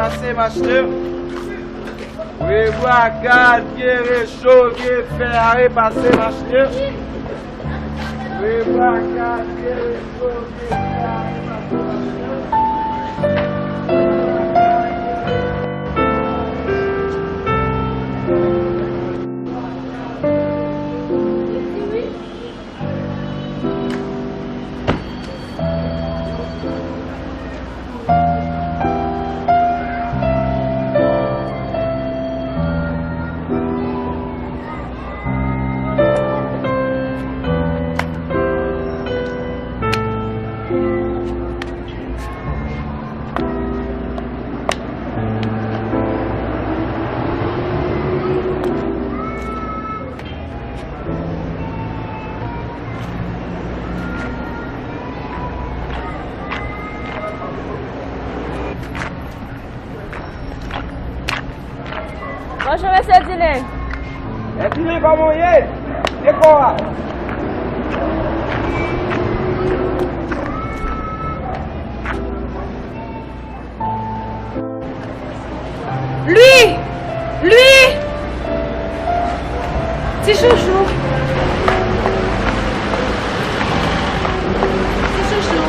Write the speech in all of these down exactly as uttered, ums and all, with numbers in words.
Pase mach li. Rebwa gad vye recho vye fè a repase mach li. Rebwa gad vye recho vye fè a repase mach li. Bonjou, mesye Dilen. Mesye Dilen, kòman w ye? E kò a? Lui! Lui! Ti chouchou. Ti chouchou.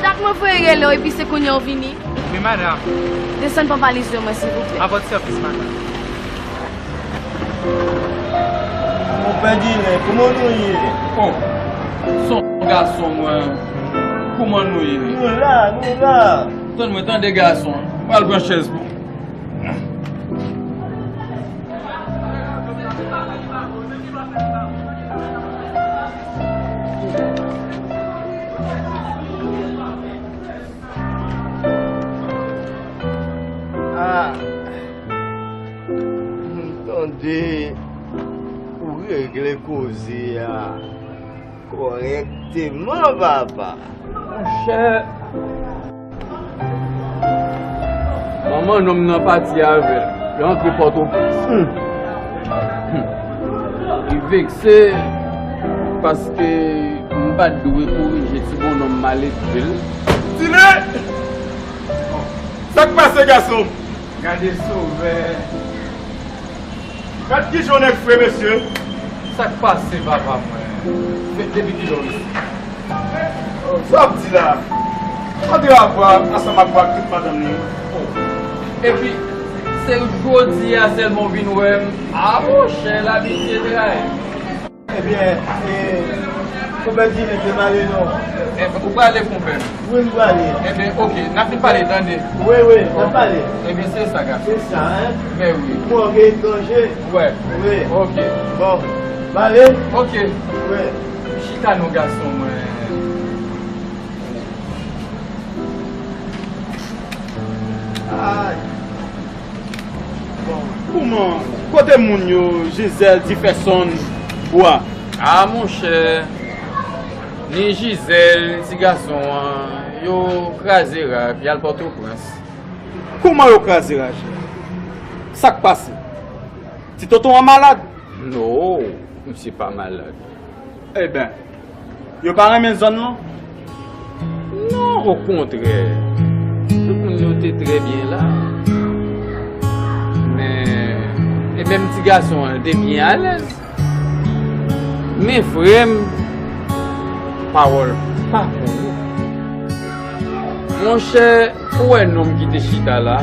Dat mwen voye rele w epi se kounye a w vini. Wi, madanm. Desann pran valiz mwen, silvouplè. A vòt sèvis, madanm. Mon pè Dilen, kòman nou ye? Oh, son gason mwen. Kòman nou ye? Nou la, nou la. Tann mwen, tande gason. Pral pran chèz pou. Ah. M tande ou regle koze a kòrèkteman, papa. Monchè, manman nonm nan pati avè l, yo antre Pòtoprens. Hmm. Hmm. Li vekse paske m pa t dwe korije ti bonnonm maledve l. Dilen! Sa k pase, gason? Gade sovè. Gad kijan w nèg fre, mesye. Sa k pase, papa mwen? Depi kilè w isi? Sa w ap di la? Antre avwa ansanm ak vwa ak tout madanm li. Oh. Epi, se jodi a sèlman w vin wè m? A, monchè, labitye tray. Ebyen, e, konpè Dilen te pale non. Ebyen, ou prale, konpè m? Wi, m prale. Ebyen, oke, n ap vin pale, tande. Wi, wi, n ap pale. Ebyen, se sa, gason. Se sa, en? Men wi. Mwen gen etranje. Wi. Wi. Oke. Bon, pale. Oke. Wi. Chita non, gason mwen. Ay. Bon, kòman? Kote moun yo, Gisèle, Jefferson, Bwa? A, monchè, ni Gisèle, ni ti gason an, yo kraze rak, y al Pòtoprens. Kòman yo kraze rak? Sa k pase? Ti tonton an malad? Non, misye pa malad. Eben, yo pa renmen zòn lan? Non, okontrè. Tout moun yo te trè byen la. Men, e menm ti gason an te byen alèz. Men frè m, pawòl pa pou ou. Monchè, ou wè nonm ki te chita la,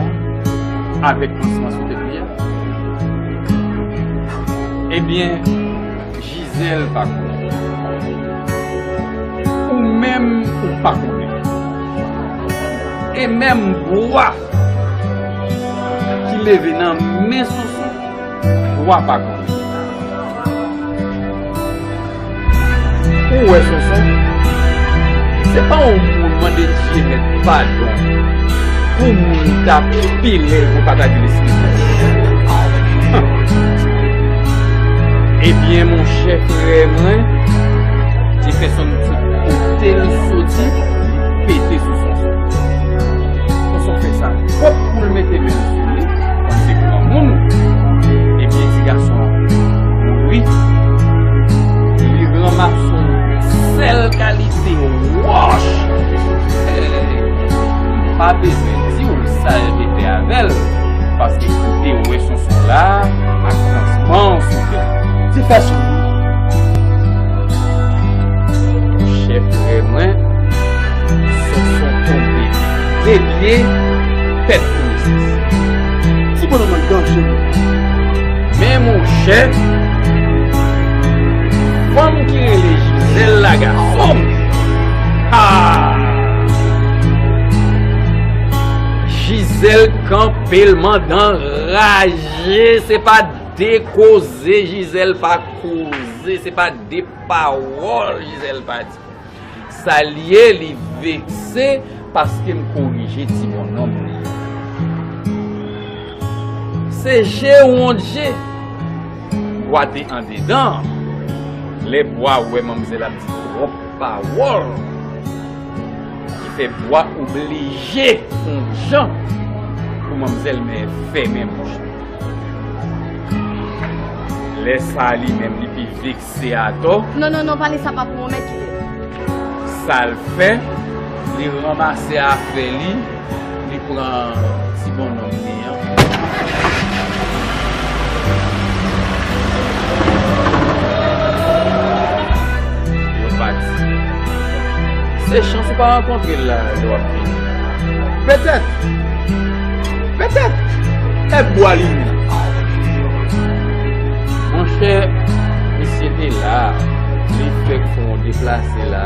avèk pansman sou tèt li a? Ebyen, Gisèle pa konnen. Ou menm, ou pa konnen. E menm Bwa ki leve nan men Sonson, Bwa pa konnen. Ou wè, Sonson, se pa yon moun mande Dye Mèt padon pou moun t ap pile l pou pataje lespri. Ebyen, monchè, frè mwen, Jefferson di kote l soti, li pete sou Sonson. Sonson fè sa twòp pou l mete men l sou li, paske granmoun, ebyen, ti gason an mouri. Li ranmase yon sèl kalite wòch. M pa bezwen di w, Sa l te fè avè l, paske kote w wè Sonson la, ak lansman sou tèt. Ti fè sou. Monchè frè mwen, Sonson tonbe de pye, pèd konesans. Ti bonnonm nan danje. Men monchè, fanm ki rele Jizèl la, gason m. Ha! Jizèl kanpe l, mandan raje, se pa de koze Jizèl pa koze, se pa de pawòl Jizèl pa di. Sa l ye, li vekse paske m korije ti bonnonm li. Se je wondje. Bwa te andedan. Lè bwa wè manmzèl ap di twòp pawòl, ki fè bwa oblije fè yon jan pou manmzèl men fèmen bouch li. Lè sa a li menm li pi vekse atò. Non, non, non, pale sa pa pou mwen, mèt kite. Sa l fè, li ranmase afè li, li pran ti bonnonm li an. Yo pati. Se chans ou pa rankontre l la lè w ap vini. Petèt. Petèt. E bwa li ye. Monchè, misye te la. Li fèk fè yon deplase la.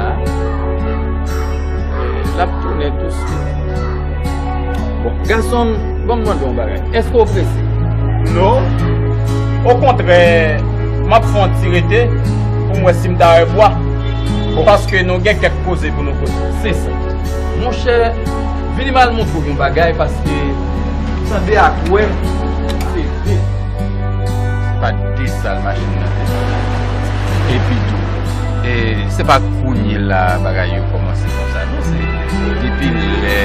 L ap tounen touswit. Bon, gason m, ban m mande w yon bagay. Èske w prese? Non. Okontrè, m ap fè yon ti rete pou m wè si m ta wè bwa. Bon. Paske nou gen kèk koze pou nou koze. Se sa. Monchè, vini m al montre w yon bagay, paske tande ak wè, se de. Se pa de sal machin nan te fè. Epi tou, e, se pa kounye la bagay yo kòmanse konsa, non, se depi lè,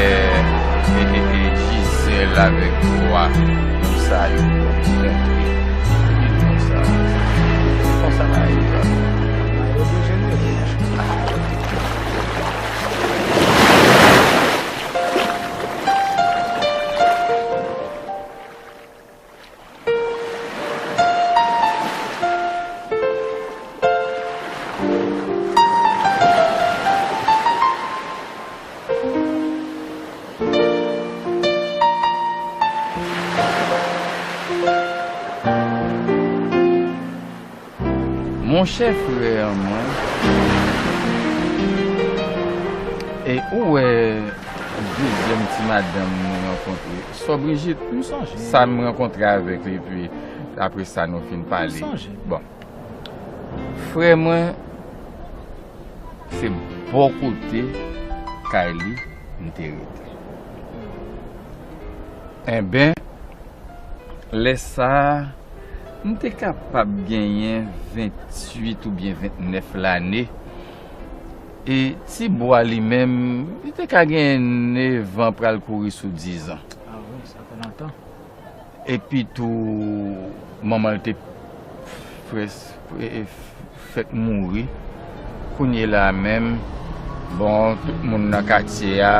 e, e, e, Jizèl avèk Bwa, konsa yo kontre. Epi konsa, konsa bagay yo ap. Monchè frè mwen, e ou wè dezyèm ti madanm mwen rankontre, Sò Brijit, m sonje. Sa m rankontre avèk li, epi apre sa nou fin pale. M sonje. Bon. Frè mwen, se bò kote kay li m te rete. Enben, lè sa a, m te kapab genyen venntuit oubyen ventnèf lane. E ti Bwa li menm, li te ka genyen nèf an pral kouri sou diz an. Ah wi, sa fè lontan. Epi tou, manman l te frès-, e, e, fèk mouri. Kounye la a menm, bon, tout moun nan katye a,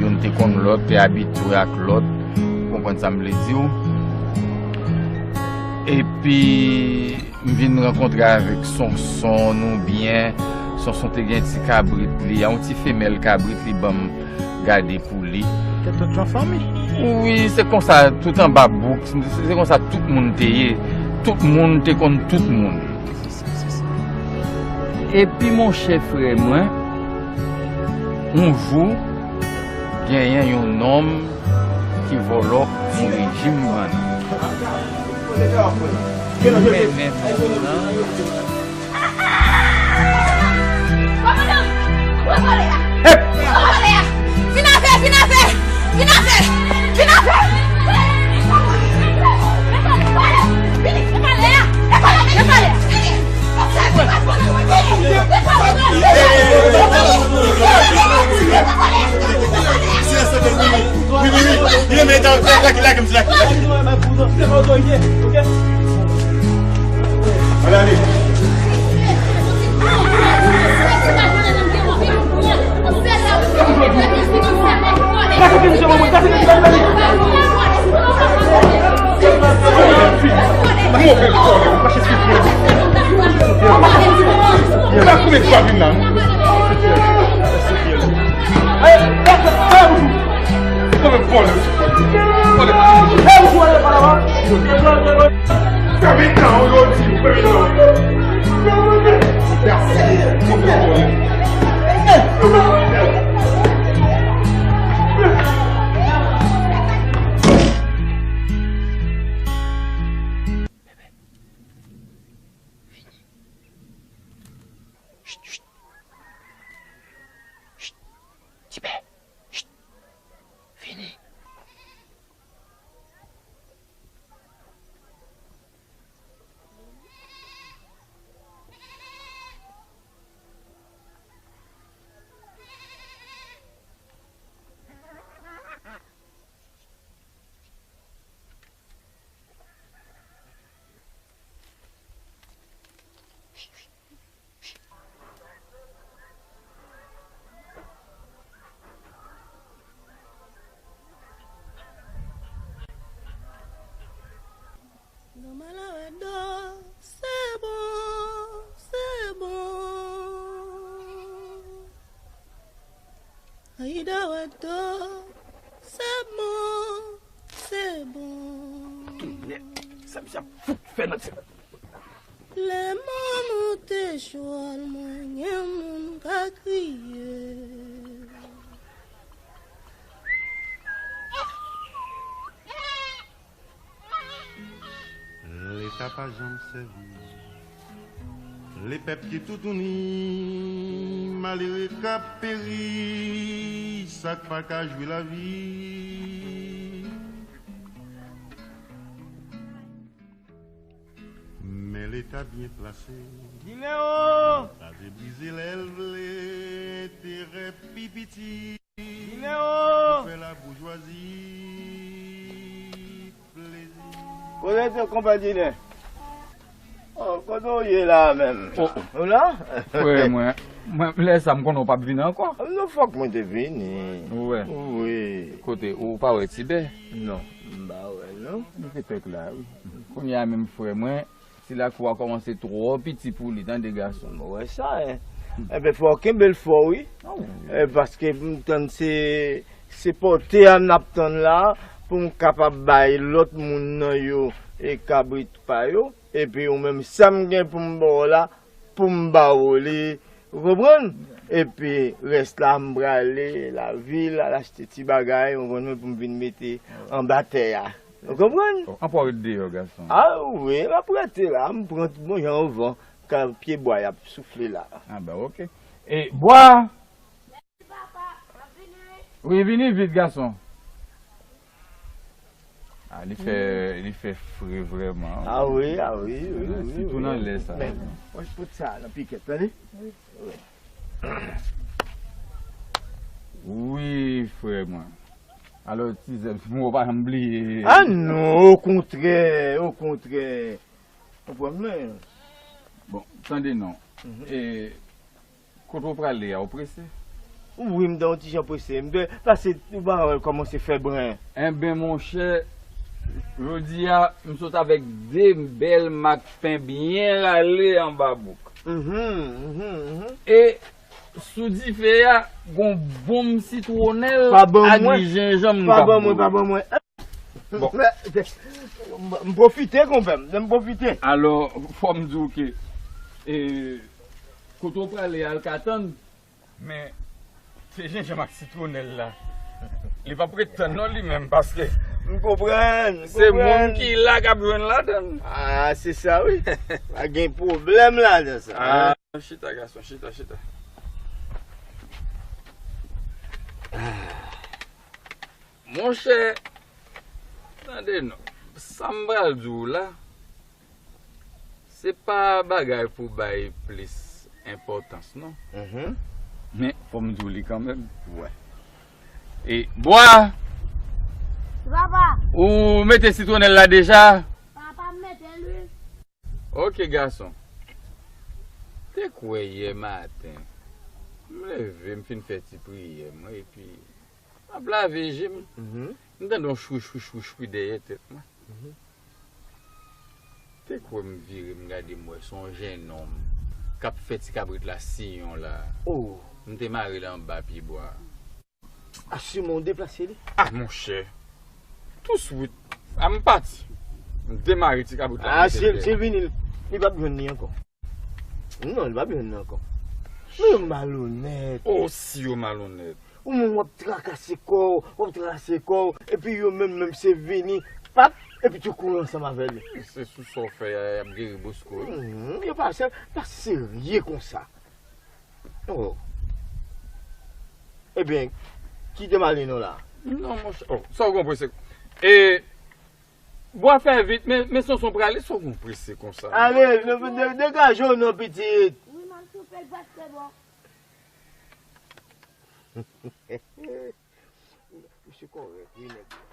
youn te konn lòt, te abitye ak lòt, ou konprann sa m vle di w. Epi, m vin rankontre avèk Sonson, nou byen. Sonson te gen ti kabrit li, yon ti femèl kabrit li ban m gade pou li. Te tout yon fanmi. Wi, se konsa, tout anba bouk, se, se konsa tout moun te ye. Tout moun te konn tout moun. Epi, monchè frè mwen, yon jou, genyen yon nonm ki vòlò yon rejim bannann. Li renmen bannann. Kòmandan! Pran vòlè a! Pran vòlè a! Vin avè, vin avè! Vin avè! Vin avè! Silans, silans, silans. Wi, wi, wi. Li renmen ta, ta, lage, lage m, lage, lage. Ale, ale. Lage misye, manman, lage misye, lage misye. Ou pa chèche pye. Ou pa chèche pye. Ou pa koupe pa vin la. Ou pa vòlè. Vòlè. Fè vit nan, ou yo di, fè vit nan. Vini. Chit, chit. Chit. Tibè. Chit. Vini. Nan Malawèdo, se bon, se bon. Ayida Wèdo, se bon, se bon. Tonnè, sa misye ap fout fè nan ti. Lè mò monte chwal mwen, gen moun ka kriye. Leta pa janm sèvi. Lepèp ki toutouni, malere k ap peri, sa k pa ka jwi lavi. Men Leta byen plase. Dileo! Kraze brize lè l vle, enterè pi piti. Dileo! Pou fè laboujwazi plezi. Kote w ye, konpè Dilè? Oh, kote w ye la menm? Oh. Ou la? Frè mwen, mwen, lè sa m konnen w p ap vin ankò. Non, fòk mwen te vini. Ou wè? Wi. Kote, ou pa wè Tibè? Non, m pa wè l non. Li te fèk la, wi. Kounye a menm frè mwen, ti lakou a kòmanse twò piti pou li, tande gason. M wè sa, en. Enben, fò w kenbe l fò, wi. Oh. Eh, paske m tann se, se pòte a n ap tann la, pou m kapab bay lòt moun nan yo, e kabrit pa yo. Epi ou menm, sa m gen pou m ba w la, pou m ba w li, ou konprann? Epi rès la, m prale lavil, al achte ti bagay, ou konprann, pou m vin mete anba tè a. Ou konprann? Oh, anpwa ret deyò, gason. Ah wi, m ap rete la, m pran bon jan yon van, kan pye bwa y ap soufle la. Ah ben, oke. E bwa! Wi, vini vit, gason. Ah, li fè, li fè fre vrèman. Ah wi, ah wi, wi, wi, sitou nan lè sa. Men, mwen pot sa nan pikèt, tande? Wi. Wi, frè mwen. Alò, ti zèb, si mwen pa janm bliye. Ah non, okontrè, okontrè. Konprann mwen? Bon, tande non. Mhm. E, kote w prale a, ou prese? Wi, m t yon ti jan prese. M te pase, ou pa wè l kòmanse fè bren. Enben, monchè, jodi a, m sot avèk de bèl mak pen byen rale anba bouk. Mhm, mhm, mhm. E sou dife a, gon bonm sitwonèl ak jenjanm k ap bouyi. Pa ban mwen, pa ban mwen. Bon. M pwofite, konpè m, m pwofite. Alò, fò m di w ke, e, kote w prale a, l ka tann, men se jenjanm ak sitwonèl la. Li p ap ret tann non, li menm, paske m konprann, m konprann. Se moun ki la k ap jwenn ladann. Ah, se sa, wi. Pa gen pwoblèm ladan sa. Ah, chita, gason, chita, chita. Monchè, tande non. Sa m pral di w la, se pa bagay pou bay plis enpòtans, non. Mhm. Men, fò m di w li kanmenm. Wè. E, bwa! Papa! Ou mete sitwonèl la deja? Papa, m mete l, wi. Oke, gason. Te kwè yè maten, m leve, m fin fè ti priyè mwen, epi m ap lave je m. Mhm. M tande yon chwi, chwi, chwi, chwi dèyè tèt mwen. Mhm. Se kwè m vire m gade m wè se yon jennonm k ap fè ti kabrit la siyon la. Oh. M te mare l anba pyebwa. A siman w deplase li? Ah, monchè. Touswit. A m pati. M demare ti kabrit la. Ah, si l vini, li p ap jwenn li ankò. Non, li p ap jwenn li ankò. Men yo malonèt. Oh, si yo malonèt. Ou menm w ap trakase kò w, w ap trakase kò w, epi yo menm, menm se vini, pap, epi tou kouri ansanm avè li. Se sou sa w fè a, y ap geri Bosco wi. Mhm, yo pa sè, pa serye konsa. Oh. Ebyen, kite m ale non la. Non, monchè. Oh, sa w gen w prese. E, bwa fè vit, men, men Sonson prale, sa w gen w prese konsa? Ale, de, de, degaje w non, pitit. Wi, m ap soupe l, pastè, bon. Misye kòrèk, wi, nèg la.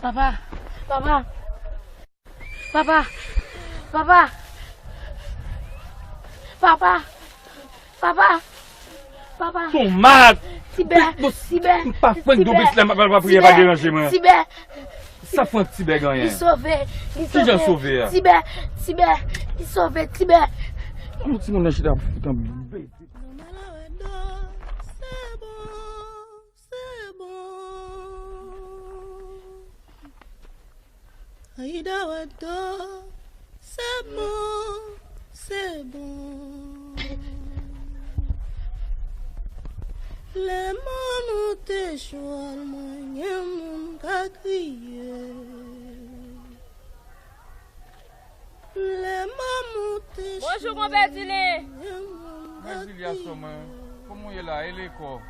Papa, papa, papa, papa, papa, papa, papa. Tomat! Tibè, Tibè, m pa fwenk Tibè, doubis la, m pa, pa priyè, pa Tibè, deranje mwen. Tibè. Sa fwenk Tibè genyen? Li sove, li sove. Kijan sove a? Tibè, Tibè, li sove, Tibè. Yon timoun nan chita ap fout an bèt. Aida Wado, se bon, se bon. Lè mò moute chwal mwen, gen moun ka kriye. Bonjou, konpè Dilin. Mwen Zilya sè mwen, kòman w ye la? E lekò?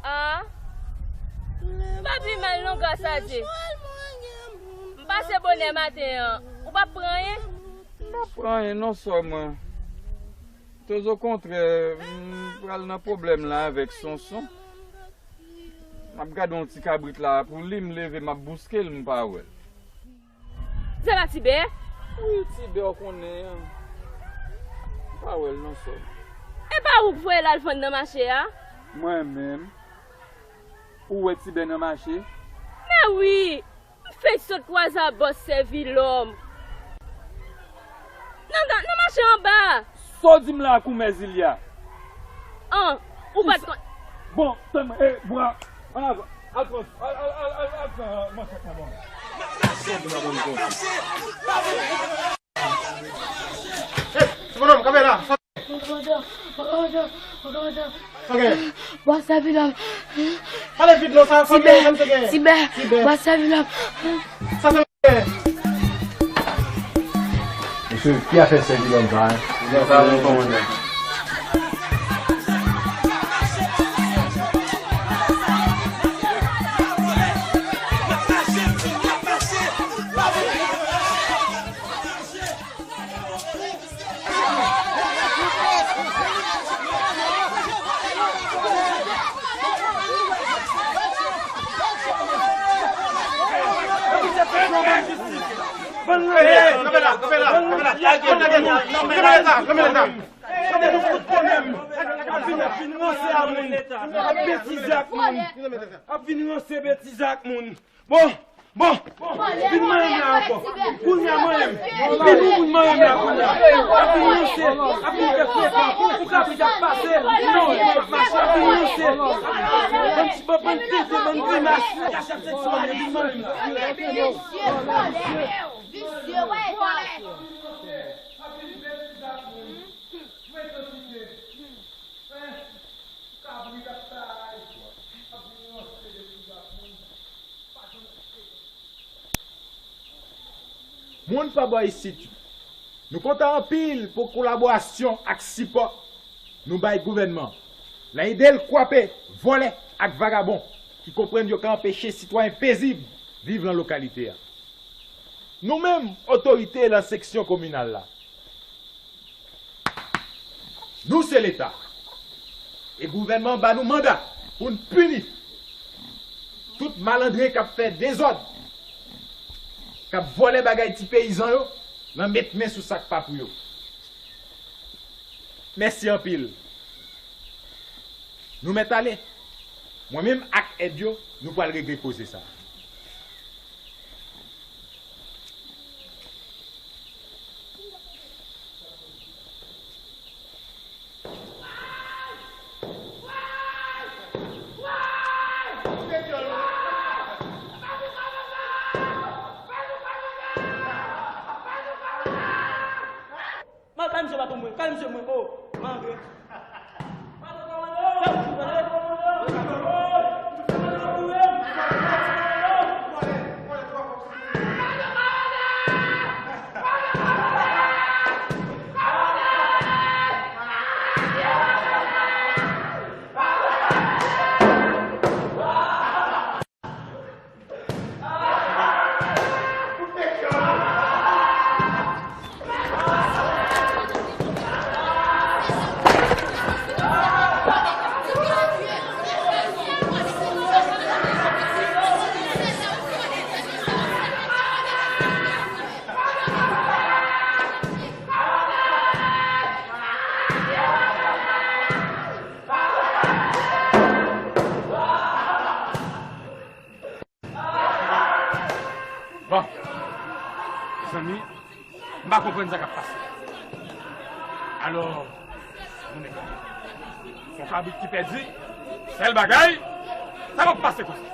Ah, m pa pi mal non, gras a Dye. M pase bonè maten an. Ou p ap pran anyen? M p ap pran anyen non, sè mwen. Tozokontrè, m pral nan pwoblèm la avèk Sonson. M ap gade yon ti kabrit la pou li, m leve, m ap bouske l, m pa wè l. Se pa Tibè? Wi, Tibè, w konnen an. M pa wè l non, sè m. E pa ou k voye l al vann nan mache a? Mwen menm? Ou wè Tibè nan mache? Men wi! M fenk sot kwaze a bòs Sèvilòm. Nan, nan, nan mache anba a. Sa w di m la a koumè Zilya? An, ou pa t konn. Bon, tann mwen, e, bwa, an avan, al pran, al, al, al, al, al pran manchèt la ban mwen. Sa w di m la ban m konsa? Hey, ti bonòm, kanpe la. Sa w gen? Bwa Sèvilòm. Pale vit non, sa, sa w gen, sa w gen? Tibè, Tibè, Tibè. Bwa Sèvilòm. Sa, sa w gen? Mesye, ki afè Sèvilòm sa, hein? Sèvilòm sa, yon kòmandè. Ap vin ranse a moun. Ap vin ranse betize ak moun. Bon, bon, vin manyen m la ankò. Kounye a manyen m. Vin moun manyen m la kounye a. Ap vin ranse, ap vin fè frekan. Pou kabrit ap pase. Non, ap vin ranse. Bann ti, bann tete, bann grimas. Kachèt sèk sou mwen, vin manyen m la. Visye, vòlè. Visye, vòlè. Moun pa bò isit yo, nou kontan anpil pou kolaborasyon ak sipò nou bay gouvènman. L a ede l kwape vòlè ak vagabon ki konprann yo ka anpeche sitwayen pezib viv nan lokalite a. Nou menm, otorite nan seksyon kominal la, nou se Leta. E gouvènman an ba nou manda pou n pini tout malandren k ap fè dezòd, k ap vòlè bagay ti peyizan yo, nan met men sou sa k pa pou yo. Mèsi anpil. Nou mèt ale. Mwen menm ak èd yo, nou pral regle koze sa a. Mal bay misye baton mwen, kale misye mwen, o, malgre. Bon, mezanmi, m pa konprann sa k ap pase. Alò, yon nèg la, yon kabrit ki pèdi, sèl bagay, sa p ap pase konsa.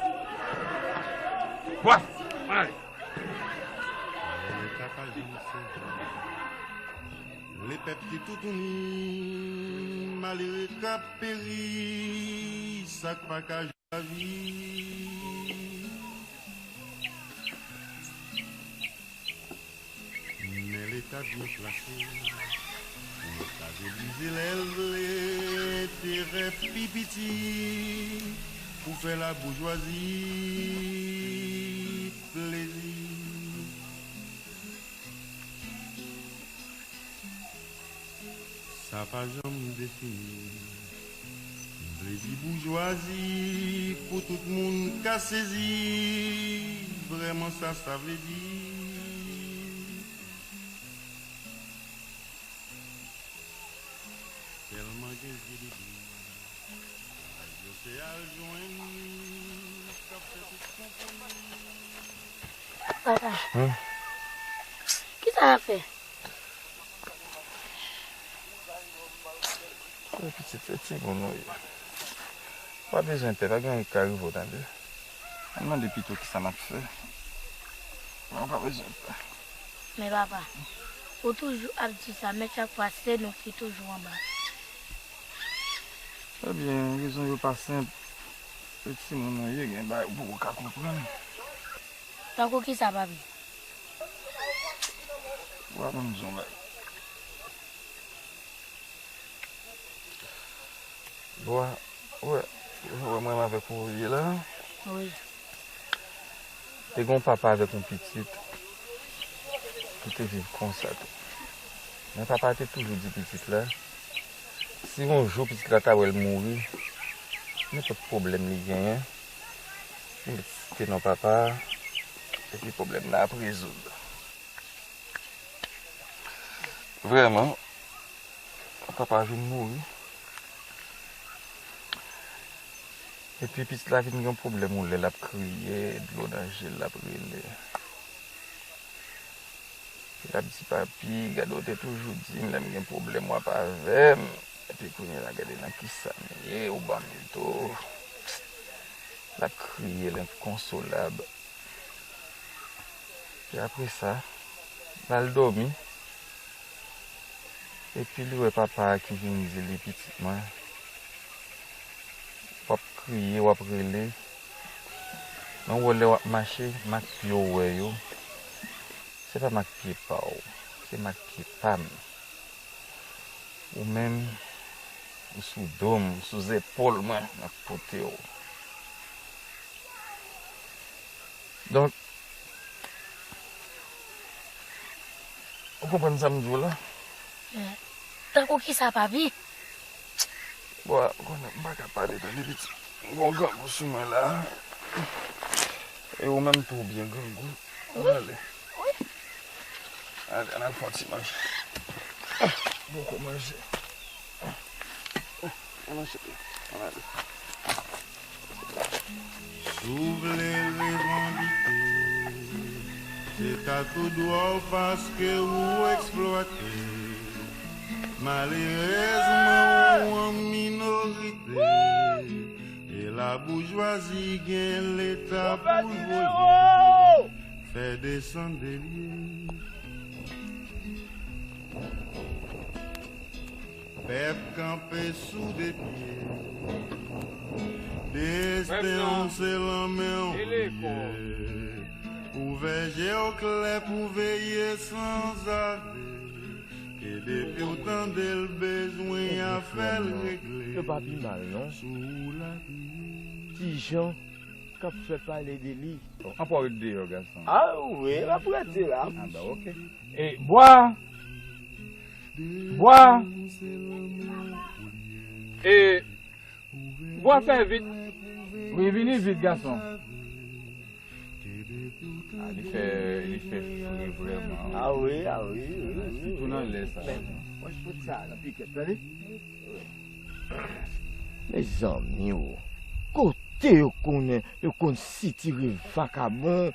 Bwè, ann ale. Leta pa janm sove. Lepèp ki toutouni, malere k ap peri, sa k pa ka jwenn lavi. Men Leta byen plase pou l kraze brize lè l vle, enterè pi piti pou fè laboujwazi plezi. Sa pa janm defini. M vle di boujwazi pou tout moun ka sezi. Vrèman sa sa vle di. Tèlman gen zye de bri. Papa, hmm? Kisa w ap fè? Kouye pitit, se timoun ou ye. Pa bezwen pè, pa gen anyen ki ka rive w, tande. Ann mande pito kisa n ap fè. Non, pa bezwen pè. Men papa, ou toujou ap di sa, men chak fwa se nou ki toujou anba. Ebyen, rezon yo pa senp. Se timoun ou ye, gen bagay ou poko ka konprann. Tankou kisa, papi? Ou pa konn jan bagay. Bon, ou wè, ou wè mwen avèk ou ye la. Wi. Te gen yon papa avèk yon pitit ki te viv konsa tou. Men papa a te toujou di pitit la, si yon jou pitit la ta wè l mouri, nenpòt pwoblèm li genyen, li mèt site non papa a, epi pwoblèm nan ap rezoud. Vrèman, papa vin mouri. Epi pitit la vin gen pwoblèm, yon lè l ap kriye, dlo nan je l, l ap rele. Epi l ap di, "Papi, gade w te toujou di m lè m gen pwoblèm w ap avè m. Epi kounye a la gade nan kisa m ye, ou ban m dlo." L ap kriye, l enkonsolab. Epi apre sa, l al dòmi. Epi li wè papa a ki vin di li, "Pitit mwen, w ap kriye, w ap rele. Men w wè lè w ap mache, mak pye w wè yo, se pa mak pye pa w, se mak pye pa m. Ou menm, Ou sou do m, sou zepòl mwen, m ap pote w. Donk, ou konprann sa m di w la? Tankou kisa, papi? Bon, ou konnen m pa ka pale tande pitit. M gon grangou sou mwen la. E ou menm tou, ou byen grangou. Ann ale. Ale, ann al fè yon ti manje. Poko manje. Ann ale. Ann ale. Si w vle revandike, se ta tou dwa w paske ou eksplwate. Malerezman, ou an minorite. E laboujwazi gen leta pou l voye fè desann delye. Pèp kanpe sou de pye. Desten w se lan men w li ye. Ouvè je w klè pou veye sanzave. E depi w tande l bezwen afè l regle. Yo pa pi mal, non. Sou la pi. Ti Jan k ap fè pale de li. Anpwa ret deyò, gason. A wi, l ap rete la. A, ba, oke. E, bwa! Bwa! E, bwa, fè vit. Wi, vini vit, gason. A, li fè, li fè fre vrèman. A wi, a wi, wi, wi. Sitou nan lè sa. Men, mwen, fout sa nan pikèt, tande? Mezanmi, o, kote yo konnen, yo konn sitire vakabon,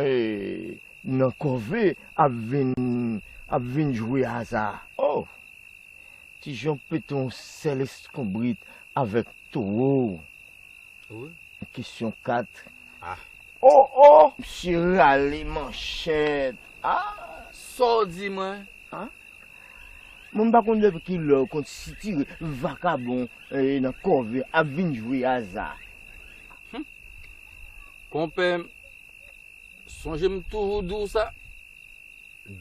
eh, nan kòve ap vin, ap vin jwe aza. Oh! Ti Jan pete yon sèl eskonbrit avèk towo. Wi. Kesyon kat. Ah. Oh, oh! Misye rale manchèt. Ah! Sa w di mwen? Ah? Mwen m pa konn depi kilè yo konn sitire vakabon, eh, nan kòve ap vin jwe aza. Hmm. Konpè m, sonje m toujou di w sa.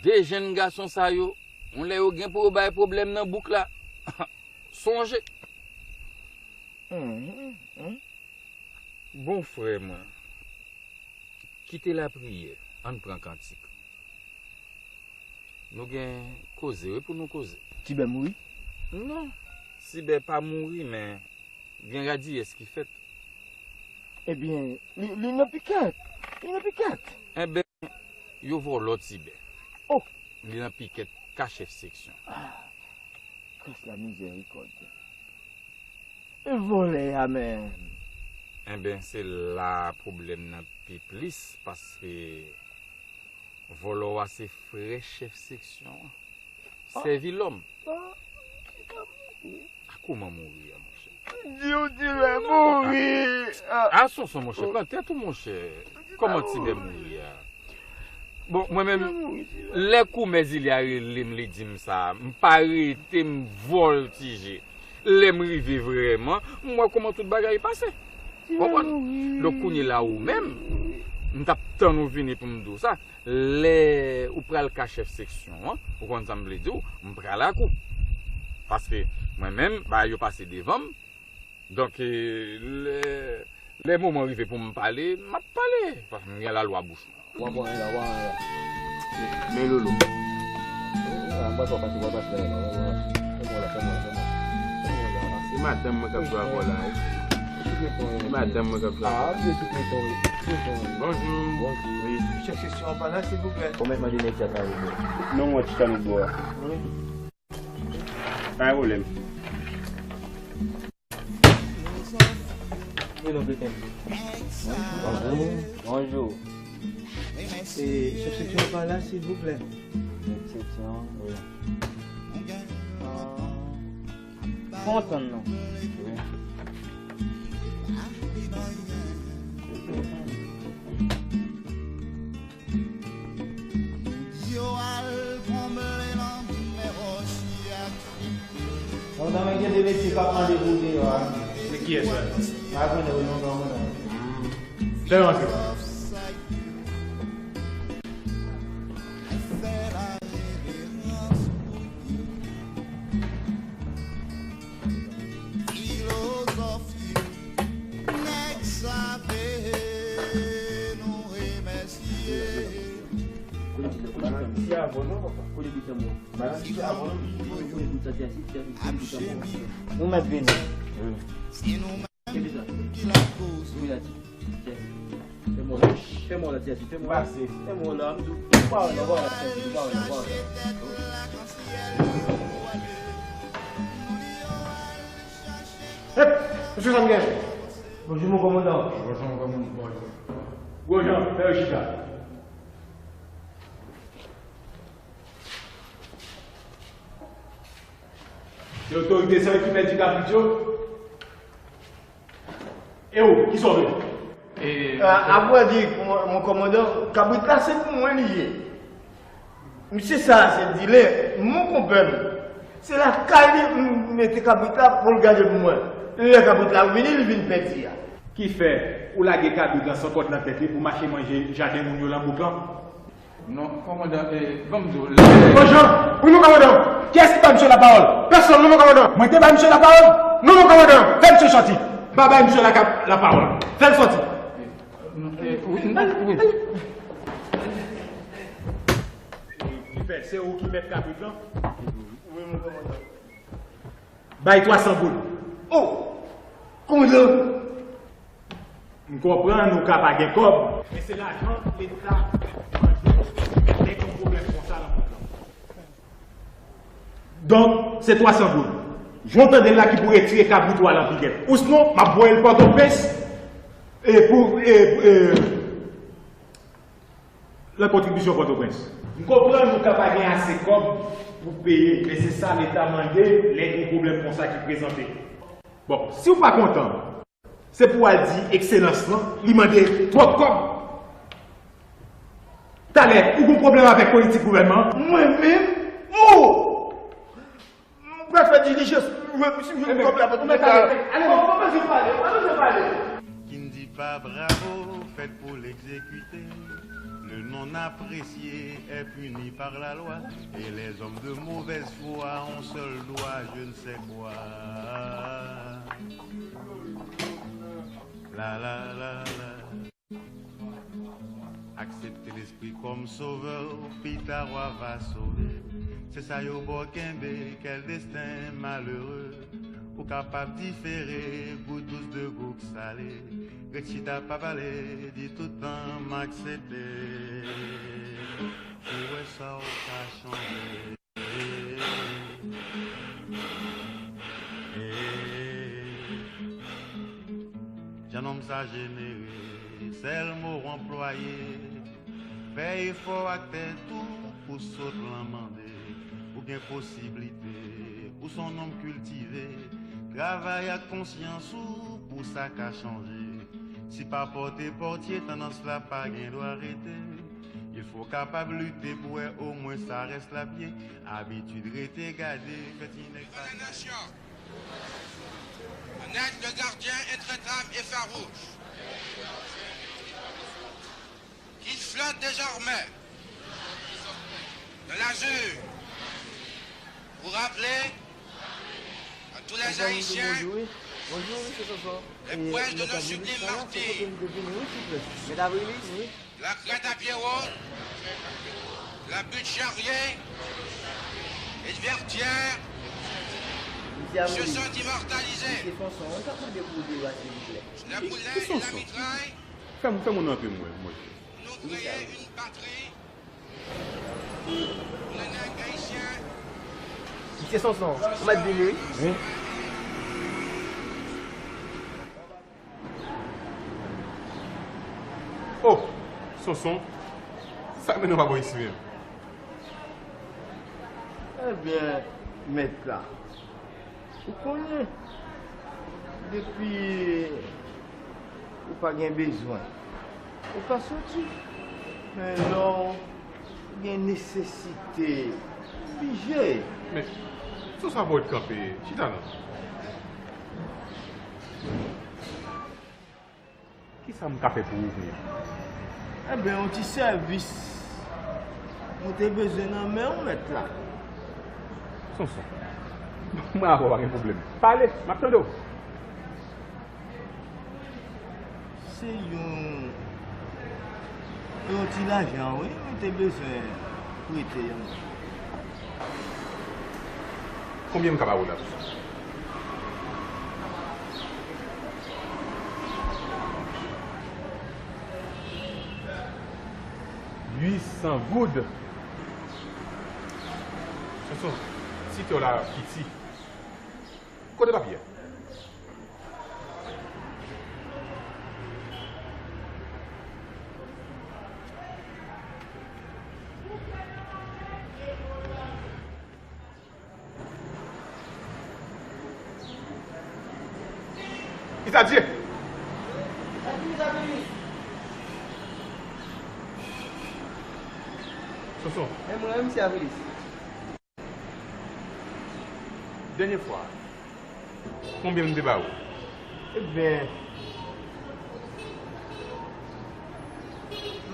De jenn gason sa yo, yon lè yo gen pou yo bay pwoblèm nan bouk la. Sonje. Mhm, mhm. Bon, frè mwen, kite lapriyè, ann pran kantik. Nou gen koze, wi, pou nou koze. Tibè mouri? Non, Tibè pa mouri, men gen radiyès ki fèt. Ebyen, li, li nan pikèt. Li nan pikèt. Enben, yo vòlò Tibè. Oh! Li nan pikèt ka chèf seksyon. Ah, Kris la mizèrikòd. E vòlè a menm? Enben, se la pwoblèm nan pi plis, paske vòlò a se frè chèf seksyon an. Ah. Sèvilòm. Ah, li pa mouri. A kouman mouri a, monchè? Di w Tibè mouri. Ah. Ah, Sonson, monchè, pran tèt ou, monchè. Kòman Tibè mouri a? Bon, mwen menm, lè koumè Zili a rele m, li di m sa, m pa rete, m vòltije. Lè m rive vrèman, m wè kòman tout bagay pase. Konprann? Donk, kounye la, ou menm, m t ap tann ou vini pou m di w sa. Lè ou pral ka chèf seksyon an, ou konn sa m vle di w, m pral ak ou. Paske mwen menm, bagay yo pase devan m. Donk, e, lè, lè moman rive pou m pale, m ap pale. Paske m gen lalwa bouch mwen. W ap wè la, w ap wè la. Men Lolo. Ah, m pral fè w pase, w pral pase la, w pral pase. Fè mwen la, fè mwen la, fè mwen la. Fè mwen la. Se madanm mwen k ap jwe avè w la, wi. Se madanm mwen k ap jwe avè w. Ah, se sou Clinton, wi. Clinton, wi. Bonjou. Bonjou. Wi. Chèf seksyon an pa la, silvouplè. Ou mèt mande nèg sa kare, bro. Non, mwen, chita nou bò a. Wi. Pa gen pwoblèm. Hello, Clinton. Bonjou. Bonjou. E chèf seksyon an pa la, silvouplè. Chèf seksyon, wi. Ah, fè w tann non. Wi. Yo al konble lanmè wòch ak. Lontan men gen de mesye k ap mande pou deyò a. Se kiyès sa? Pa konnen wi, non, pa konnen. Fè yo antre. Ou mèt vini. Fè mò la, fè mò la, fè mò la. Pase. Fè mò la, m di w, ou pa wè nan, ou pa wè nan, ou pa wè nan, ou pa wè nan. Hep! Mesye, sa m gen? Bonjou, mon kòmandan. Bonjou, mon kòmandan. Bonjou. Gwo Jan, fè yo chita. Se otorite sa yo ki pèdi kabrit yo? E ou, kisa w vle? E, a, apre di, mon, mon kòmandan, kabrit la se pou mwen li ye. Misye sa a se dilè, mon konpè m. Se lakay li m mete kabrit la pou l gade pou mwen. Lè kabrit la vini, li vin pèdi a. Ki fè ou lage kabrit lan san kòd nan tèt li pou mache manje jaden moun yo lan bouk lan? Non, kòmandan, e, ban m di w, lè... Gwo Jan, wi, mon kòmandan. Kiyès ki bay misye lapawòl? Pèsonn, non, mon kòmandan. Mwen te bay misye lapawòl? Non, mon kòmandan. Fè misye sòti. M pa bay misye la, lapawòl. Fè l sòti. E, wi, wi. Ki fè, se ou ki mèt kabrit lan? Wi, mon kòmandan. Bay twa san goud. Oh! Kòmandan! M konprann ou ka pa gen kòb, men se lajan Leta mande lè gen yon pwoblèm konsa nan mond lan. Donk, se twa san goud. Jan w tande l la ki pou retire kabrit ou a lan pikèt. Ousnon, m ap voye l Pòtoprens, e pou, e, e, lan kontribisyon Pòtoprens. M konprann ou ka pa gen ase kòb pou peye, men se sa Leta mande lè gen pwoblèm konsa ki prezante. Bon, si w pa kontan, se pou w al di Ekselans lan, li mande twòp kòb. Talè, ou gen pwoblèm avèk politik gouvènman an? Mwen menm? Oh! M pral fè dilijans pou jwenn, pou jwenn kòb la pou tout nèg sa yo. Ale, bon, pa bezwen pale, pa bezwen pale. Qui ne dit pas bravo, fait pour l'exécuter. Le non apprécié est puni par la loi, et les hommes de mauvaise foi ont seul droit je ne sais quoi. La, la, la, la. Aksepte Lespri kòm Sovè, pita w a va sove. Se sa yo ba w kenbe, kèl desten malere. Ou kapab difere, gout dous de gout sale. Ret chita pa pale, di tout tan m aksepte. Pou wè sa w ka chanje. Jan nonm sa jenere, sèl mo w anplwaye. Fè efò ak tèt ou pou sot lan mande. Ou gen posiblite, ou s on nonm kiltive. Travay ak konsyans ou pou sa ka chanje. Si pa pòte pòtye, tandans la pa gen dwa rete. Il faut kapab lite pou wè omwen sa rès la ap ye. Abitid rete gade, fè ti nèg pa... Condamnation. En aide, le gardien intraitable et farouche, qui flotte désormais dans l'azur pour rappeler à tous les Haïtiens les preuves de nos sublimes martyrs. La crête à pierrot, la butte charriée et le vertière se sont immortalisés. La boulette et la mitraille nous créaient une patrie. Misye Sonson, ou mèt vini wi. Wi. Oh, Sonson, sa k mennen w pa bò isi menm? Ebyen, mèt la, ou konnen, depi ou pa gen bezwen, ou ka soti. Men lè w gen nesesite, ou blije. Men, Sonson, pa w ret kanpe, chita non. Kisa m ka fè pou ou kounye a? Ebyen, yon ti sèvis mwen te bezwen nan men w, mèt la. Sonson, mwen avè w pa gen pwoblèm. Pale, m ap tande w. Se yon, yon ti lajan, wi, mwen te bezwen prete yon. Konbyen m ka ba w la? Uit san goud. Sonson, ti kè w la piti. Kote papye a? Isadye! Sonson. E mwen, misye Avilis. Dènye fwa, konbyen m te ba ou? Ebyen,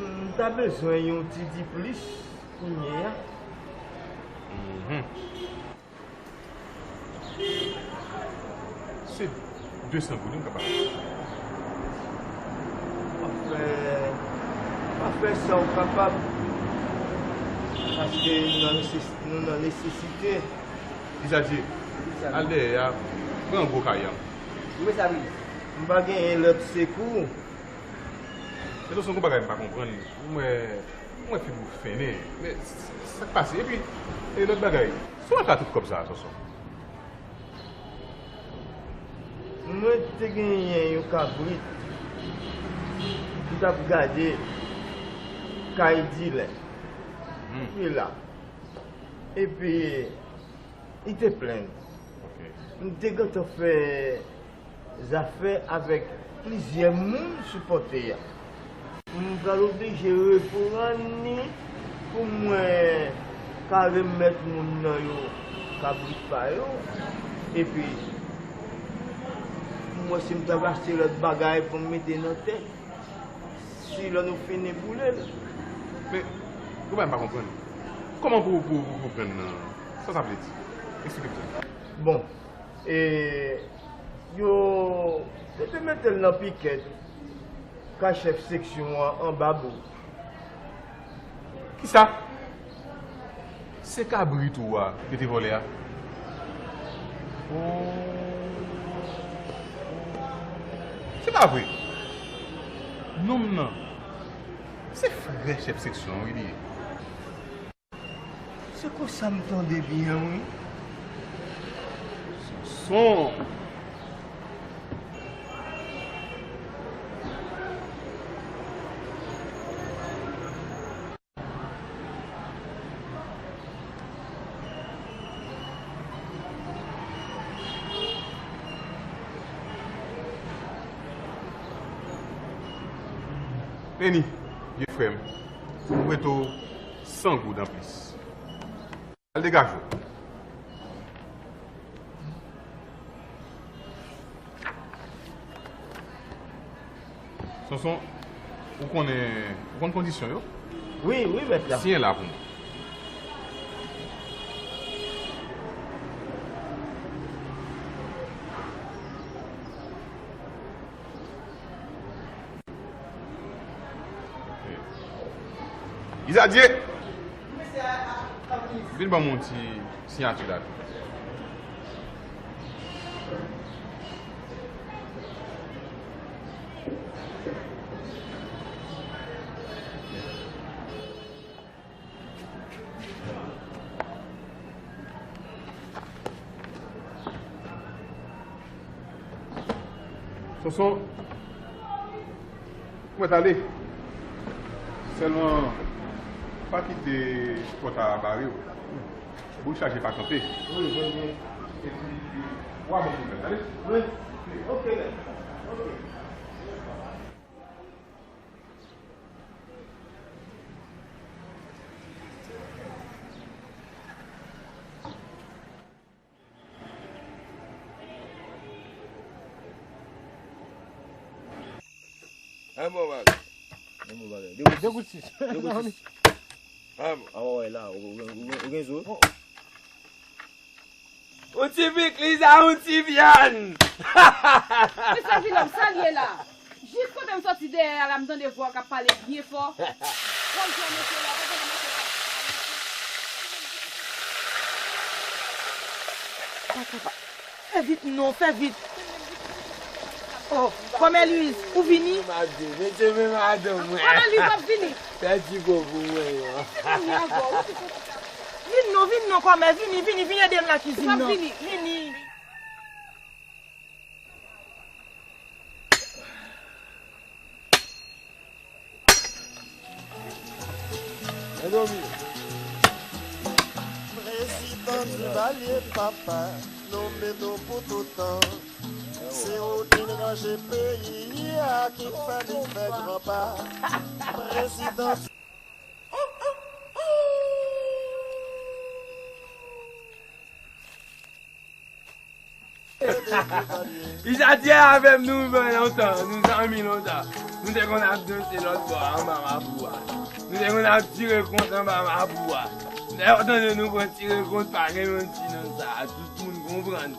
m ta bezwen yon ti di plis kounye a. Mhm. Se de san goud wi m ka ba ou. W ap fè, w ap fè sa w kapab, paske nou nan neses-, nou nan nesesite. Isadye, al dèyè a, pran gwo kay an. Wi, sa vle di, m pa genyen lòt sekou. Se yon bagay m pa konprann. M wè, m wè figi w fennen. Men, s-, s-, sa k pase? Epi, e lòt bagay, si w al ka tout kòb sa a, Sonson? Mwen te genyen yon kabrit ki t ap gade kay dilè. Hmm. Ki la. Epi, li te plenn. Ok. M te gentan fè zafè avèk plizyè moun sou pòte a. M pral oblije reprann li pou mwen ka remèt moun nan yo kabrit pa yo. Epi, pou mwen, si m ta achte lòt bagay pou m mete nan tè, si lè nou fini boule l. Men, yon bagay m pa konprann. Kòman pou, pou, pou, pou prann nan? Sa sa vle di? Eksplike m sa. Bon, e, yo, yo te mete l nan pikèt kay chèf seksyon an anba bouk. Kisa? Se kabrit ou a yo te vòlè a? Oh. Se pa vre. Nonm nan, se frè chèf seksyon an wi li ye. Se konsa m tande byen wi. Sonson. Vini, vye frè m. M prete w san goud anplis. Al degaje w. Sonson, ou konnen, ou konn kondisyon yo? Wi, wi, mèt la. Siyen la pou mwen. Isadye! Vin ban m yon ti siyati la tou. Sonson, ou mèt ale. Sèlman, pa kite pòt a bare w. Boul chaje pa kanpe. Wi, wi, wi. Epi, w a bon pou mèt ale. Wi. Ok, mèt. Ok. An bon bagay. An bon bagay. De goud sis. De goud sis. An bon. An wè la, ou, ou, ou, ou gen zo. Yon ti pik, Liza, yon ti vyann. Mesye Vilòm, sa l ye la? Jis kote m sòti dèyè a la, m tande vwa w k ap pale byen fò. Wòl jwè mesye la, pa tande mesye la. Fè vit non, fè vit. Oh, kòmè Louise, ou vini? Madanm, mesye, men madanm mwen. Kòmè Louise ap vini. Pèdi po pou mwen yo. Vin non, vin non, kòmè, vini, vini, vini ede m lakizin nan. Vini. Prezidan Duvalier, papa, nou met ou pou toutan. Se ou ki ranje peyi a, ki fè li fè gran pa. Prezidan Izadye avè m, nou rive lontan, nou zanmi lontan. Nou te konn ap danse lòt bò anba mapou a. Nou te konn ap tire kont anba mapou a. Lè w tande nou pran tire kont, pa gen manti nan sa. Tout moun konprann.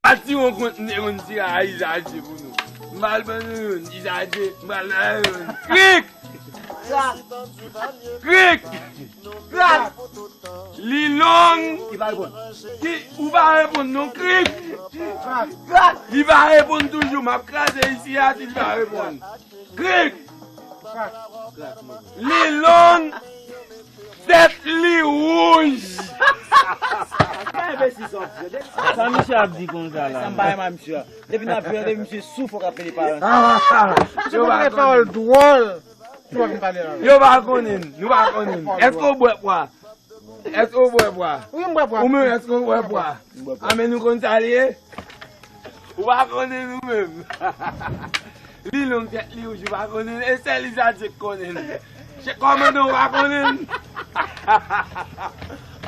Pa tire yon kont, nou te konn tire a Izadye pou nou. M pral ban nou youn, Izadye, m pral ban nou youn. Krik! Krak! Krik! Krak! Li long. Li pa reponn. Ki, ou pa reponn non, krik. Krak! Krak! Li pa reponn toujou. M ap kraze isi a si li pa reponn. Krik! Krak! Krak! Li long. Tèt li wouj. Pa enbesil sa w ap di. Sa misye ap di konsa la? Sa m pa renmen misye a. Depi n ap jwe, depi misye sou, fòk ap pede pale. Misye konn pale pawòl dwòl. Yo pa konnen, nou pa konnen. Èske w bwè pwa? Èske w bwè pwa? Wi, m bwè pwa. Ou menm, èske w bwè pwa? A, men nou konn sa l ye? Ou pa konnen nou menm. Li long, tèt li wouj, ou pa konnen. E sèl Izadye k konnen. Chèf kòmandan, ou pa konnen.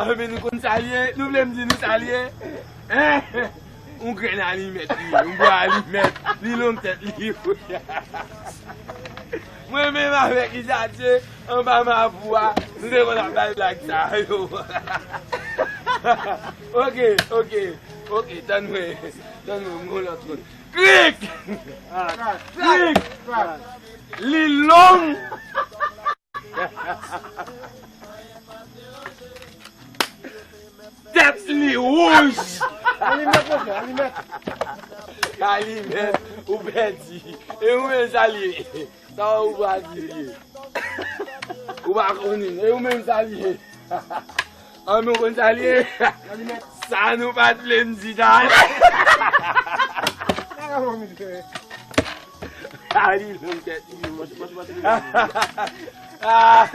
A, men nou konn sa l ye? Nou vle m di nou sa l ye? Hein? Yon grenn alimèt li ye, yon bò alimèt, li long tèt li. Mwen menm avèk Izadye, anba mapou a, nou te konn ap bay blag sa yo. Ok, ok, ok, tann mwen, tann mwen, m gon lòt moun. Krik! Krik! Li long! Tèt li wouj. Alimèt, monchè, alimèt. Alimèt, ou pèdi. E ou menm sa l ye? Sa ou pa di l ye? Ou pa konnen. E ou menm sa l ye? An, men ou konn sa l ye? Alimèt. Sa nou pa t vle m di, dal. A, li long tèt li. Ah.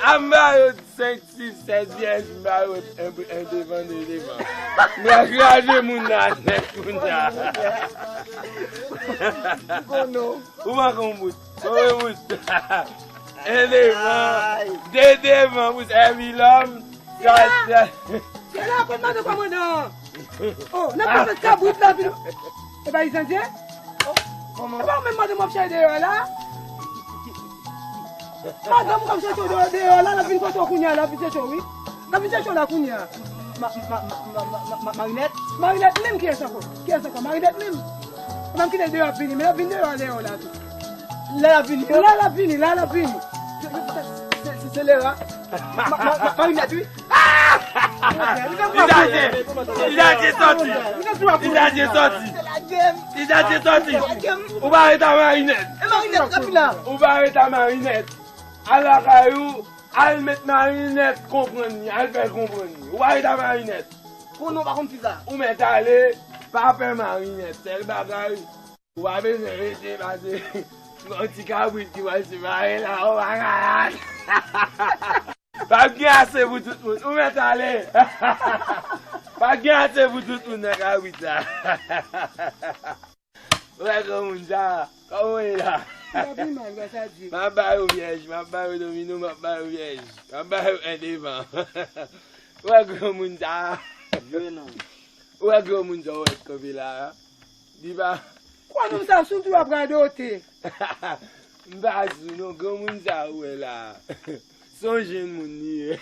A, m ba yo senk, sis, sèt vyèj, m ba yo en, en devan, de devan. M kraze moun nan nèt kounye a. Ou manke yon bout. Ou manke yon bout. En devan, de devan pou sèvi lòm. Sela, sela, konn mande kòmandan an. Oh, n ap fè fèt kabrit la vin. E pa Izandye? Oh, e pa ou menm madanm w ap chèche deyò a la? Madanm ou k ap chèche w deyò, deyò a la, l ap vin kote w kounye a, l ap vin chèche w, wi. L ap vin chèche w la kounye a. Ma, ma, ma, ma, ma, ma, Marinette? Marinette menm, kiyès ankò? Kiyès ankò? Marinette menm? Ou menm kite l deyò ap vini, men l ap vin deyò a, deyò a la tou. La l ap vini. La l ap vini, la l ap vini. Se, se, se, se, se Lera. Ma, ma, ma, Marinette, wi. Izadye! Izadye sòti! Izadye sòti! Izadye sòti! Ou pa ret a Marinette! E Marinette k ap vin la! Ou pa ret a Marinette! Al lakay ou, al met Marinette konprann li, al fè l konprann li. Ou pa ret a Marinette! Konnen w pa konn fi sa! Ou mèt ale, pa pè Marinette, sèl bagay. Ou pa bezwen rete pase yon ti kabrit ki pral separe la, ou pa ka al. Pa gen ase pou tout moun. Ou mèt ale. Pa gen ase pou tout moun nan kabrit la. Ou wè granmoun sa, kòman w ye la? M ap ba yo vyèj, m ap ba yo domino, m ap ba yo vyèj. M ap ba yo en devan. Ou wè granmoun sa. Jwe non. Ou wè granmoun sa w wè k kanpe la a? Di pa. Kwa nonm sa sou tou ap radote. M pa sou non, granmoun sa ou wè la a. Se yon jenn moun li ye.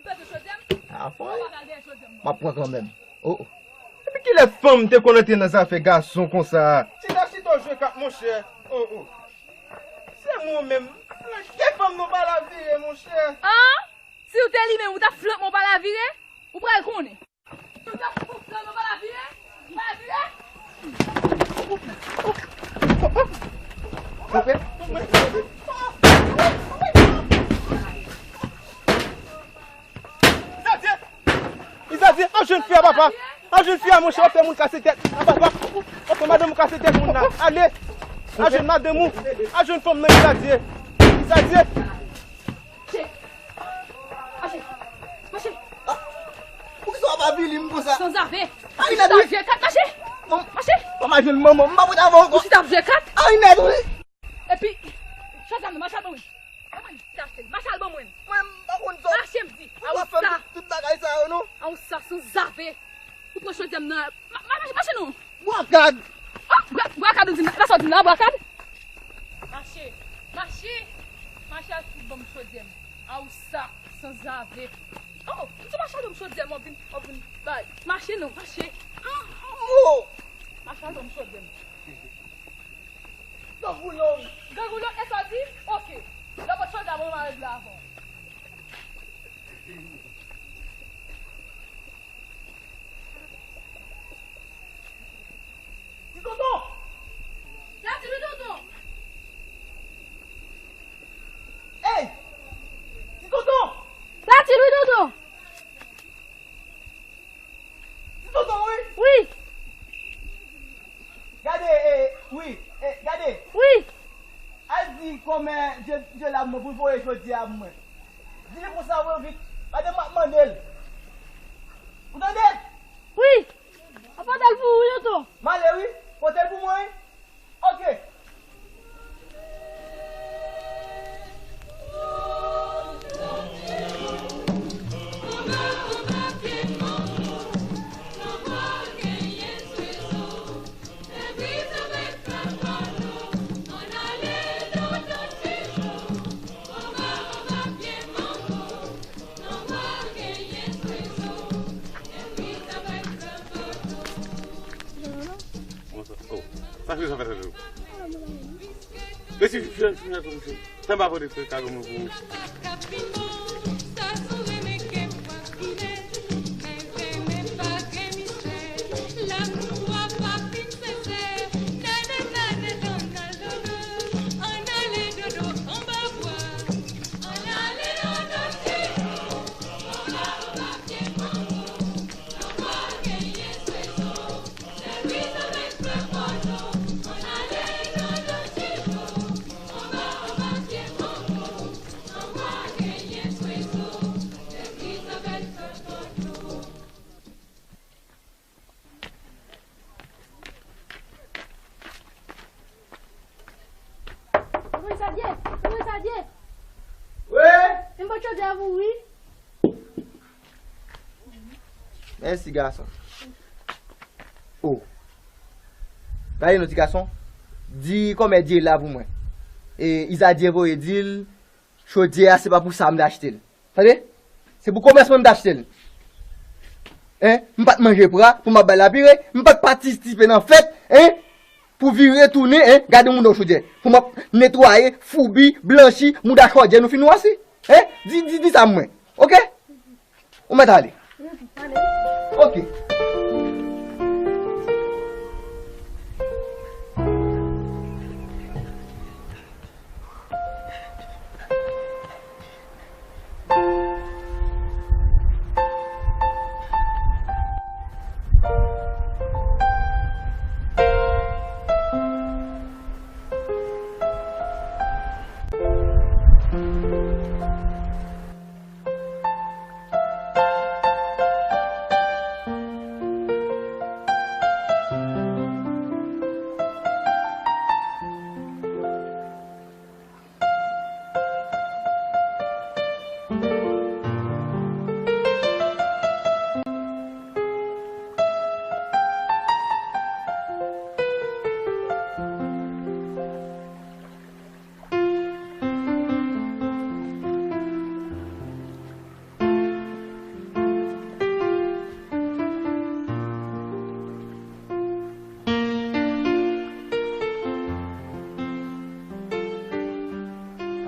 m pete chodyè m. Afon. Ou pa ka dèyè chodyè m. M ap pran kanmenm. Oh, oh. Depi kilè fanm te konn antre nan zafè gason konsa? Chita, chita w jwe kat, monchè. Oh, oh. Se mwen menm. Ke fanm nou pa la vire, monchè. An? Si w te li menm, ou t ap flank mwen w pa la vire? Ou pral konnen. Ou t ap flank mwen w pa la vire? Ou pa la vire? Izadye! Izadye, an jwenn fi a, papa! An jwenn fi a, monchè, w ap fè moun kase tèt. A, papa! W ap fè madanm ou kase tèt moun nan. Ale! Al jwenn madanm ou. Al jwenn fanm nan Izadye. Izadye. Mache. Mache. Poukisa w ap avili m konsa? Sanzave. Ay, nèt wi. Mache. Mache. Mwen pa jwenn manman m, m pa pote avè w ankò. Ou chita ap jwe kat? Ay, nèt wi. Epi, chòdyè a, mache al ban mwen. Mache al ban mwen. Mwen, m pa konn sa. Mache, m di. Ou pa fè m tout, tout bagay sa yo, non. A ou sa, sanzave. Ou pran chòdyè m nan. Ma, ma, mache, mache non. Bwa kad. Oh, bwa, bwa kad ou di m la, sa w di m la, bwa kad? Mache, mache, mache al fout ban m chòdyè m. A ou sa, sanzave. Oh, m di mache al ban m chòdyè m, w ap vin, w ap vin bay. Mache non, mache. Oh! Mache al ban m chòdyè m. Gangoulo, wi. Gangoulo, e sa w di? Oke. Lè w pot chòdyè a ban mwen, m a regle avè w. Ti tonton! Sa ti wi tonton! Ey! Ti tonton! Sa ti wi tonton! Ti tonton, wi! Wi! Gade, e, wi, e, gade! Wi! Al di kòmè je, je la mwen pou l voye chòdyè a pou mwen. Di li konsa, voye vit. Gade, m ap mande l. Ou tande? Wi. An pote l pou ou, tonton. M ale, wi. Pote l pou mwen, wi. Oke. Bonswa. Oh, sa ki sa fè sa tou? Resi fè fè fè fè. Sa m pa pote fè kado mwen pou ou. Tonton Izadye! Tonton Izadye! Wi! M pote chòdyè a pou ou, wi. Mèsi, gason. Oh. Gade non, ti gason. Di kòmè Dye la pou mwen. E Izadye voye di l, chodyè a, se pa pou sa m t achte l. Tande? Se pou komès mwen m t achte l. Hein? M pa t manje pra pou m ap bay lapire, m pa t patisipe nan fèt, hein? Pou vire tounen, hein? Gade mouda w chodyè. Pou m ap netwaye, foubi, blanchi, mouda chòdyè nou fin wasi. Hein? Di, di, di sa mwen. Oke? Ou mèt ale. Oke.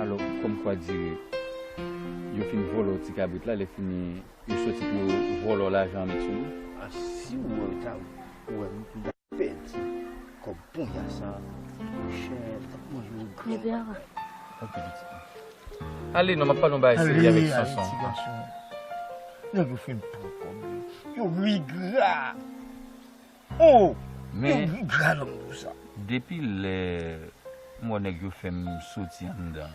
Alò, kòmkwa dire, yo fin vòlò ti kabrit la, lè fini, yo soti pou yo vòlò lajan an met sou li. A, si w wè, w ta wè m, m ta pèdi kòb ponya sa, monchè, m t ap manje yon gran bagay. Tanpri, pitit mwen. Ale non, m ap pale yon bagay serye avèk Sonson. Ale, ale, ti gason. Nèg yo fin pran kòb yo. Yo rigra. Oh! Yo rigra lòm pou sa. Men, depi lè M wè nèg yo fè m soti anndan.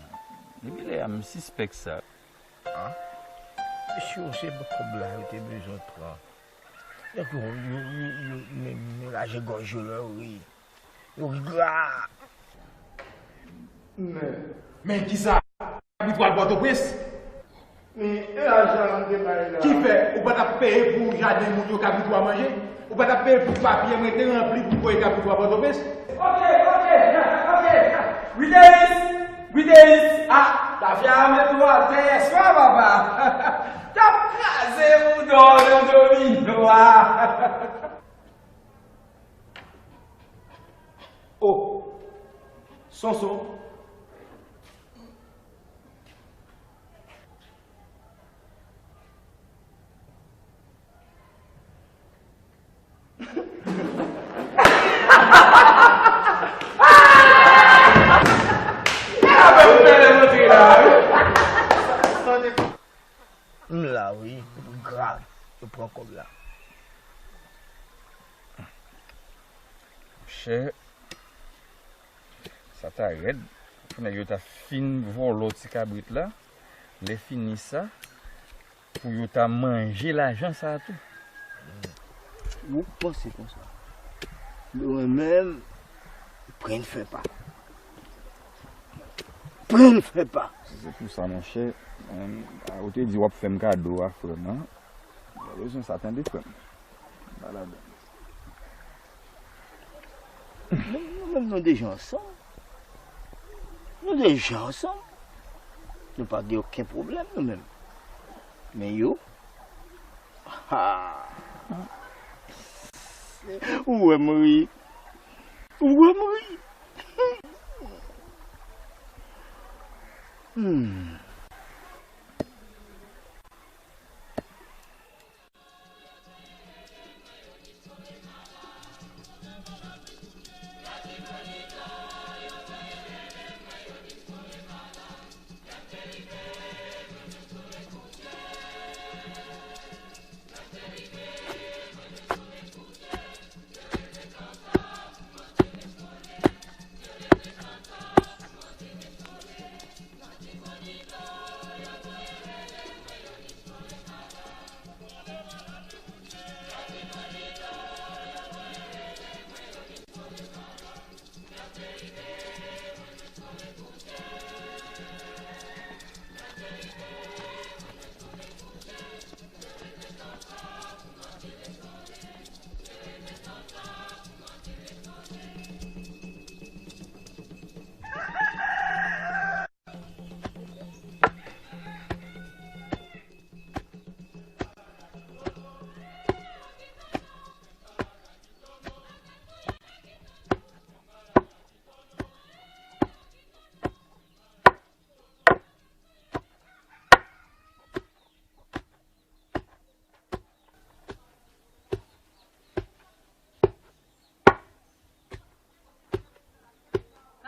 Depi lè a, m sispèk sa. Ah, mesye yo, se kòb la yo te bezwen pran. Nèg yo, yo, yo, yo, men, men raje gòj yo lè yo ri. Yo gra. Men, men kisa? Kabrit w al Pòtoprens? Men, e lajan an te bay la. Ki fè, ou pa t ap peye pou jaden moun yo kabrit w a manje? Ou pa t ap peye pou papye mwen te ranpli pou voye kabrit w a Pòtoprens? Ok, ok, ok. Wi, Denis! Wi, Denis! Ah, tafya a met ou atè yèswa, papa! T ap kraze ou dò nan domino a! Oh! Sonson! M la wi, epi grav, yo pran kòb la. Monchè, sa ta rèd. Pou nèg yo ta fin vòlò ti kabrit la. Lè fini sa, pou yo ta manje lajan sa a tou. Ou panse konsa? Mwen menm, pran fè pa. Pran fè pa. Si se pou sa, monchè, ou te di w ap fè m kado a, frè m, an. Mwen pa bezwen sa, tande, frè m. M pa ladan. Nou, nou menm, nou deja ansanm. Nou deja ansanm. Nou pa gen okenn pwoblèm, nou menm. Men yo, ha! Ou wè m ri. Ou wè m ri. Hmm.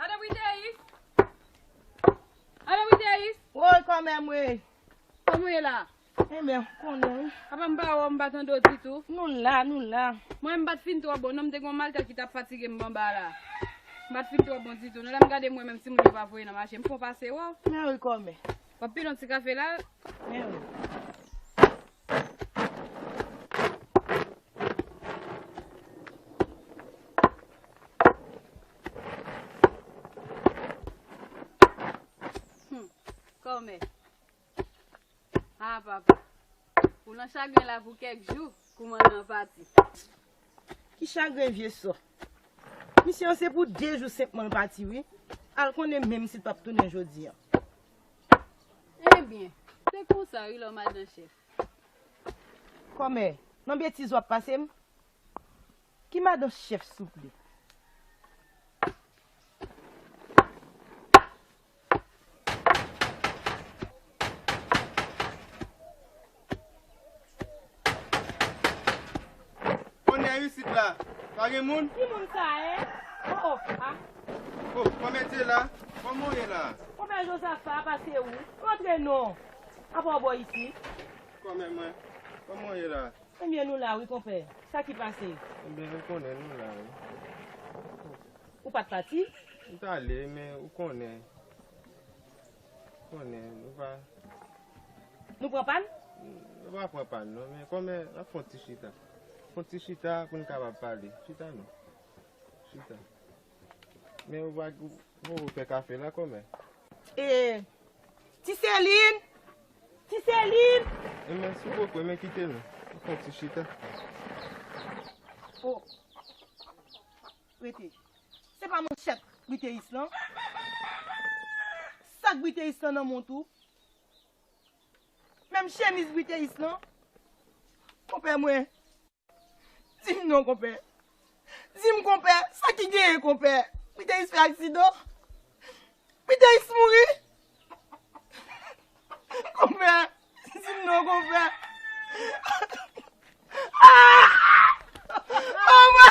Madan Briteis! Madan Briteis! Woy, kòmè m wi. Kòman w ye la? Enben, ou konnen wi. Apa m pa wè w, m pa tande w ditou. Nou la, nou la. Mwen, m pa t fin twò bon non, m te gen yon maltèt ki t ap fatige m anba la. M pa t fin twò bon ditou non. Lè m gade m wè menm timoun yo pa voye nan mache, m fon pase wè w. Men wi, kòmè. W ap pile yon ti kafe la? Men wi. Hmm, kòmè. Ah, papa. Ou nan chagren la pou kèk jou, koumandan an pati. Ki chagren vye sò. Misye an se pou de jou senpman l pati wi. Al konnen menm si l p ap tounen jodi a. Ebyen, se konsa wi lè w madan chèf. Kòmè, nan betiz w ap pase m? Ki madan chèf souple? Onè isit la, pa gen moun? Ki moun sa e? Oh, ah. Oh, kòmè Dye la, kòman w ye la? Konpè Jozafa, apa se ou? Rantre non. Apa w bò isit? Kòmè mwen, kòman w ye la? Ebyen, nou la wi, konpè. Sa ki pase? Ebyen, ou konnen nou la wi. Ou pa t pati? M t ale, men ou konnen. Ou konnen, nou pa Nou pran pàn? Nou pa pran pàn, non, men kòmè, n ap fè yon ti chita. Fè yon ti chita pou n kapab pale. Chita, non. Chita. Men ou pa, ou poko fè kafe la, kòmè? E, Ti Selin! Ti Selin! E men, si w poko, men kite nou. Nou fè yon ti chita. O. Rete. Se pa manchèt Briteis lan? Sak Briteis lan nan mont ou? Menm chemiz Briteis lan? Konpè mwen. Di m non, konpè. Di m, konpè, sa ki genyen, konpè? Briteis fè aksidan? Briteis mouri? Konpè, di m non, konpè. Ah! Oh my!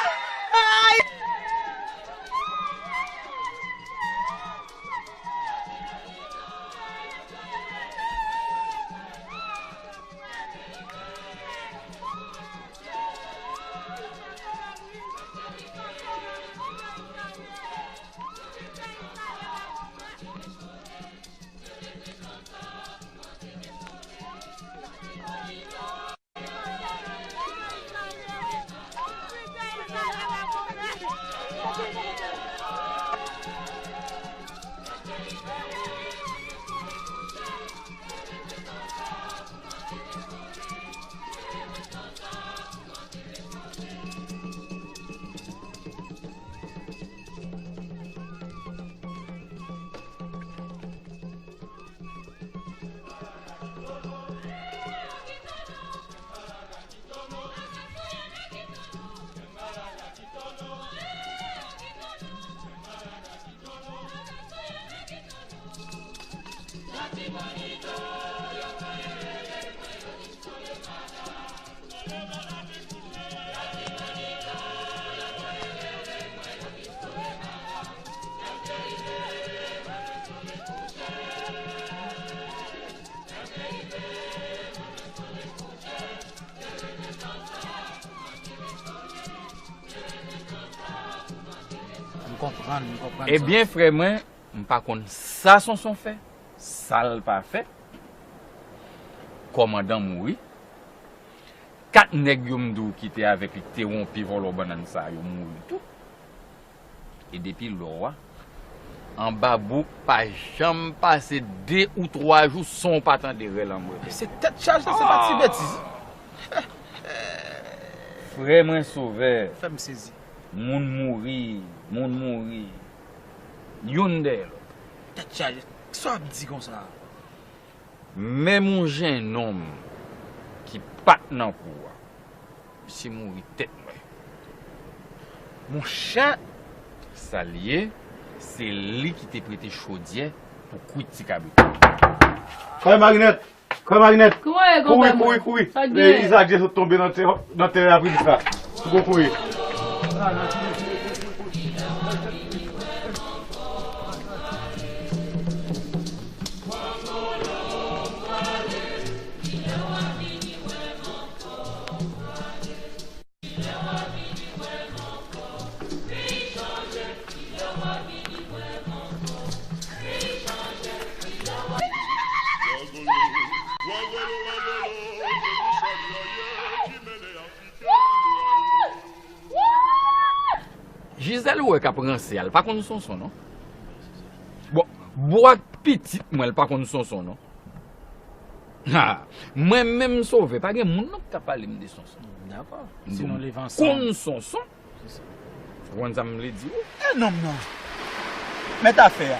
M konprann, m konprann sa. Ebyen, frè mwen, m pa konn sa Sonson fè, sa l pa fè. Kòmandan mouri. Kat nèg yo m di w ki te avèk li, ki te wonpi vòlò bannann sa yo mouri tou. E depi lò a, anba bouk pa janm pase de ou twa jou san w pa tande rèl anmwey. Se tèt chaje, se pa ti betiz. Frè mwen Sovè. Fè m sezi. Moun mouri, moun mouri. Youn dèyè lòt. Tèt chaje. Sa w ap di konsa? Menm yon jennonm ki pa t nan kou a, misye mouri tèt nwè. Monchè! Sa l ye, se li ki te prete chodyè pou kwit ti kabrit. Kòlè Marinèt! Kòlè Marinèt! Kouri, kouri, kouri! Izaak Jesòt tonbe nan tè, nan tè a, Prinis la. Fouko kouri! Jizèl ou wè k ap ranse a, l pa konn Sonson non. Bon, bwa pitit mwen, l pa konn Sonson non. Ha! Mwen menm Sovè, pa gen moun non k ka pale m de Sonson. Dakò. Si nou leve ansanm. Konn Sonson. Ou konn sa m vle di w? E nonm nan. Mèt afè a.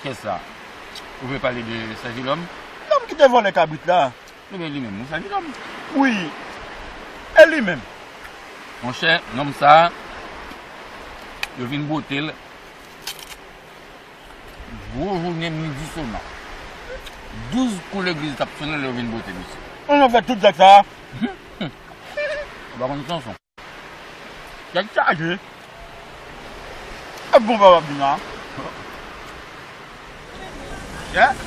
Kiyès sa? Ou vle pale de Sèvilòm? Nonm ki te vòlè kabrit la. Ebyen, li menm, wi, Sèvilòm. Wi. E li menm. Monchè, nonm sa a, yo vin bwote l. Gwo jounen midi sona. Douz kou legliz t ap sonnen lè yo vin bwote misye. Ou nan fè tout zak sa a? Ou pa konn Sonson. Tèt chaje. E bon papa vin la. Yeah.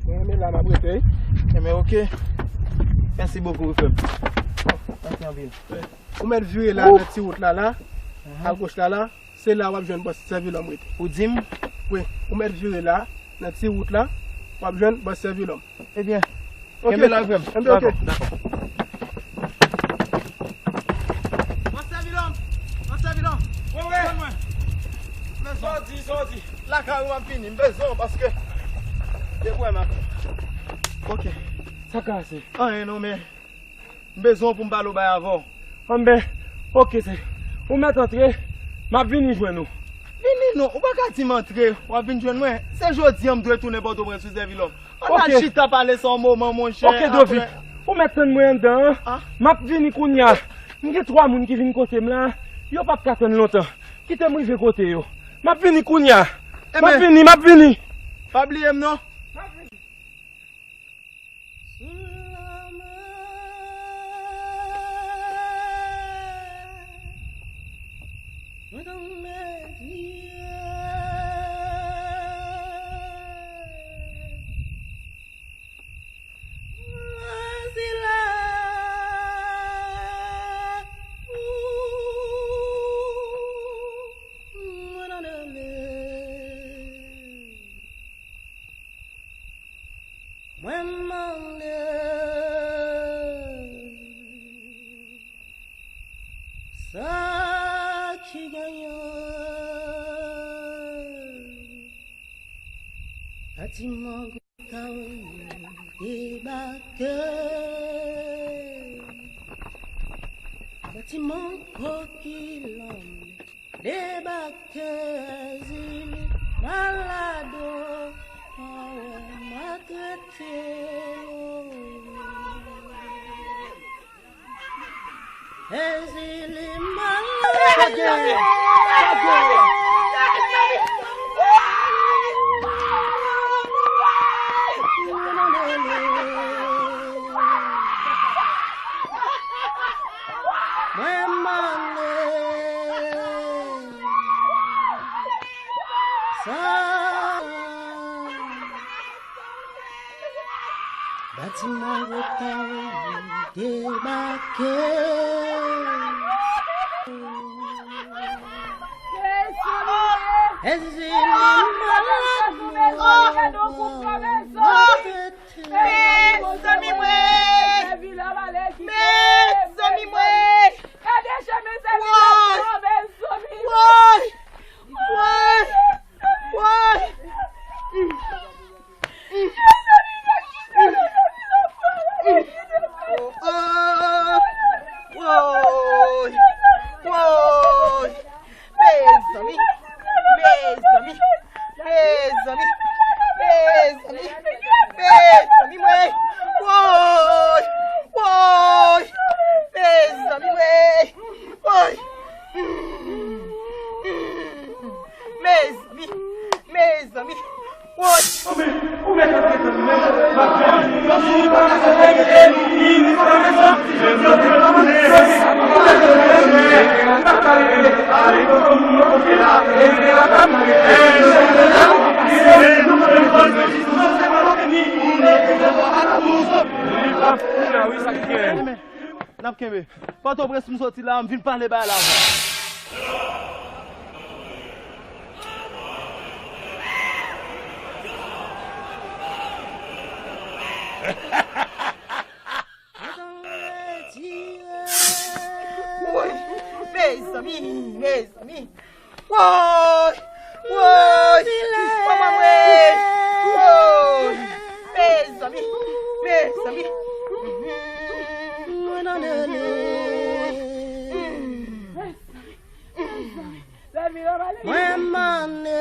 Mwen, men la m ap rete, wi. Enben, oke. Mèsi bokou, wi, frè m. Mèsi anpil. Ou mèt vire la, nan ti wout la, la, agoch la, la. Se la w ap jwenn bòs Sèvilòm rete. Ou di m? Wi, ou mèt vire la, nan ti wout la, w ap jwenn bòs Sèvilòm. Ebyen, kenbe la, frè m. Ebyen, oke. Dakò, dakò. Bòs Sèvilòm! Bòs Sèvilòm! Wi, wi. Tann mwen. Men sa w di, sa w di. Lakay ou m ap vini, m bezwen w paske depi w wè m ap. Oke. Sa k pase? Anyen non, men M bezwen w pou m pale w bay avè w. Anben, oke, se, ou mèt antre, m ap vini jwenn ou. Vini non, ou pa ka di m antre, w ap vin jwenn mwen. Se jodi a m dwe tounen Pòtoprens wi Sèvilòm. Ann al chita pale sa yon moman, monchè. Oke, Dovic, ou mèt tann mwen anndan an. M ap vini kounye a. M gen twa moun ki vin kote m la, yo p ap ka tann lontan. Kite m rive kote yo. M ap vini kounye a. M ap vini, m ap vini. Pa bliye m non. Sou lanmè, mwen tonbe dirèk. Mwen sila, ou, mwen nan dele. Mwen mande sa ki genyen. Batiman Gwo Kawè debake. Batiman Kokilòn debake, Ezili malad, pawòl maltrete. Ezili malad. Mwen mande sa. Batiman Gwo Kawè debake. Ezili malad. Mezanmi mwen! Mezanmi mwen! Woy! Woy! Woy! Woy! Woy! Woy! Woy! Mezanmi, mezanmi, mezanmi, mezanmi, mezanmi mwen, woy, woy, mezanmi mwen, woy, mezanmi, mezanmi. N ap kenbe. Pòtoprens m soti la, m vin pale bay la. Woy! Mezanmi, mezanmi! Woy! Woy! Manman mwen! Woy! Mezanmi! Mezanmi! Mwen nan dele. Mwen mande.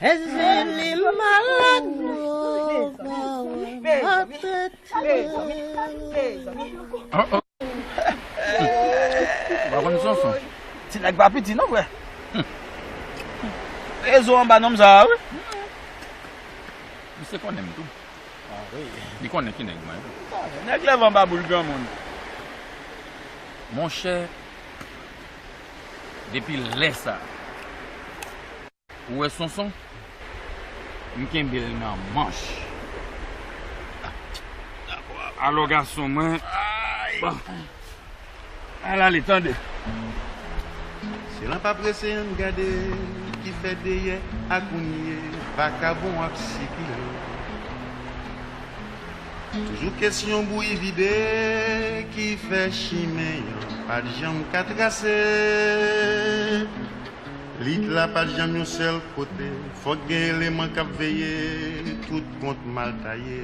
Èske li malad? Non, non, non. Oh, oh. Ou pa konn Sonson? Ti nèg pa piti non, frè. Rezo anba nonm sa a, wi. Misye konnen m tou. Li konnen ki nèg mwen ye. Nèg lève anba boul granmoun. Monchè, depi lè sa a, ou wè Sonson, m kenbe l nan manch. Alò, gason mwen. Bon. Al ale, tande. Se lan pa prese ann gade ki fè dèyè a kounye vakabon ap sikile. Toujou kesyon bouyi vide ki fè chimen an pa t janm ka trase. Lit la pa t janm yon sèl kote, fòk gen eleman k ap veye tout kont mal taye.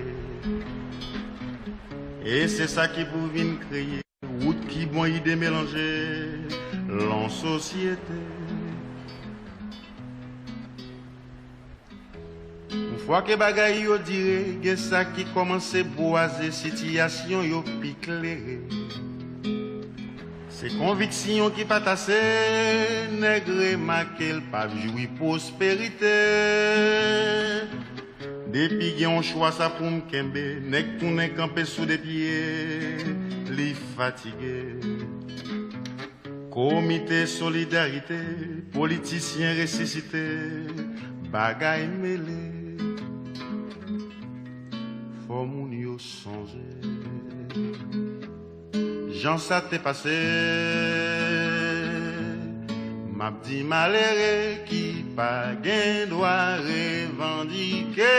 E se sa ki pou vin kreye wout ki bon ide melanje lan sosyete. Yon fwa ke bagay yo dire, gen sa ki kòmanse bwaze, sitiyasyon yo pi klere. Se konviksyon ki pa tase, nèg remake l p ap jwi pwosperite. Depi gen yon chwa sa pou m kenbe, nèg tounen kanpe sou de pye, li fatige. Komite solidarite, politisyen resisite, bagay mele. Fò moun yo sonje jan sa te pase. M ap di malere ki pa gen dwa revandike.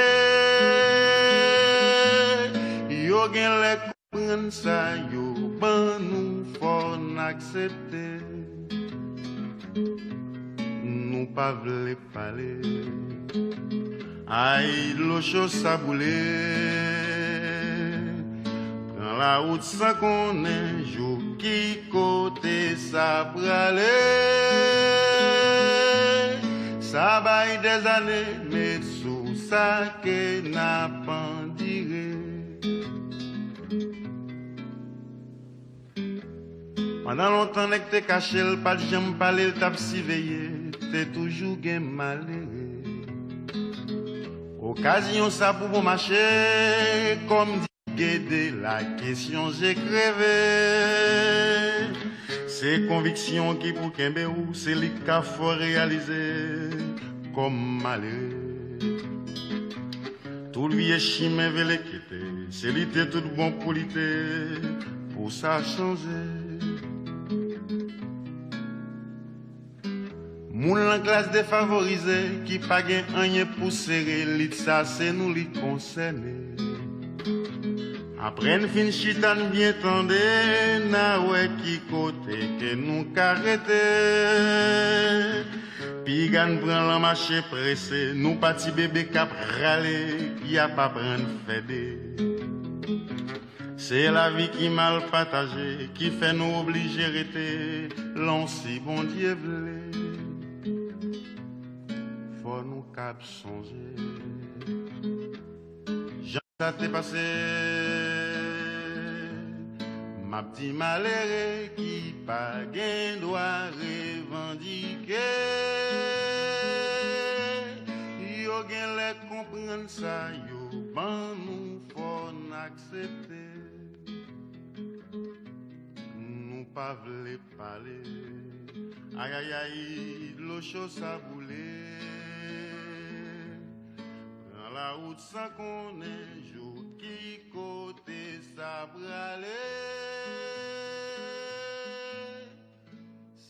Yo genlè konprann sa yo ban nou, fò n aksepte. Nou pa vle pale. Ay, dlo cho sa boule. Pran lawout san konnen jou ki kote sa prale. Sa bay dèzane met sou sa ke n ap andire. Pandan lontan nèg te kache l, pa t janm pale, l t ap siveye, te toujou gen malere. Okazyon sa pou bon mache, kòm di Gede, la kesyon je kreve. Se konviksyon ki pou kenbe w, se li k ka fè w reyalize kòm malere. Tout vye chimen velekete, se lite tout bon pou lite, pou sa chanje. Moun lan klas defavorize, ki pa gen anyen pou sere, lit sa se nou li konsène. Apre n fin chita n byen tande, n a wè ki kote ke nou ka rete. Piga n pran lan mache prese, nou pa ti bebe k ap rale, y ap aprann fè de. Se lavi ki mal pataje, ki fè nou oblije rete lan si Bondye vle. Fò nou kab sonje jan sa te pase. M ap di malere ki pa gen dwa revandike. Yo genlè konprann sa yo ban nou, fò n aksepte. Nou pa vle pale. Ayayay, dlo cho sa boule. Pran lawout san konnen jou ki kote sa prale.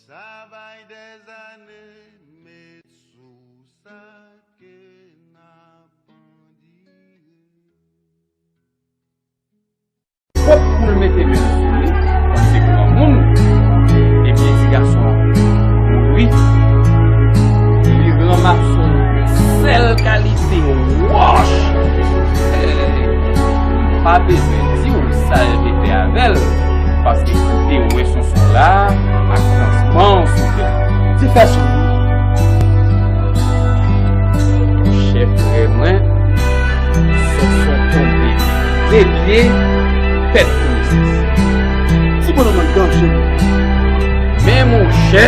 Sa bay dèzane met sou sa ke Wòch! Hey, m pa bezwen di w sa l te fè avè l, paske m te wè Sonson la ak pansman w sou tèt. Ti fè sou. Chè frè mwen, Sonson tonbe de pye, pèd konesans. Ti bonnonm nan danjere. Men monchè,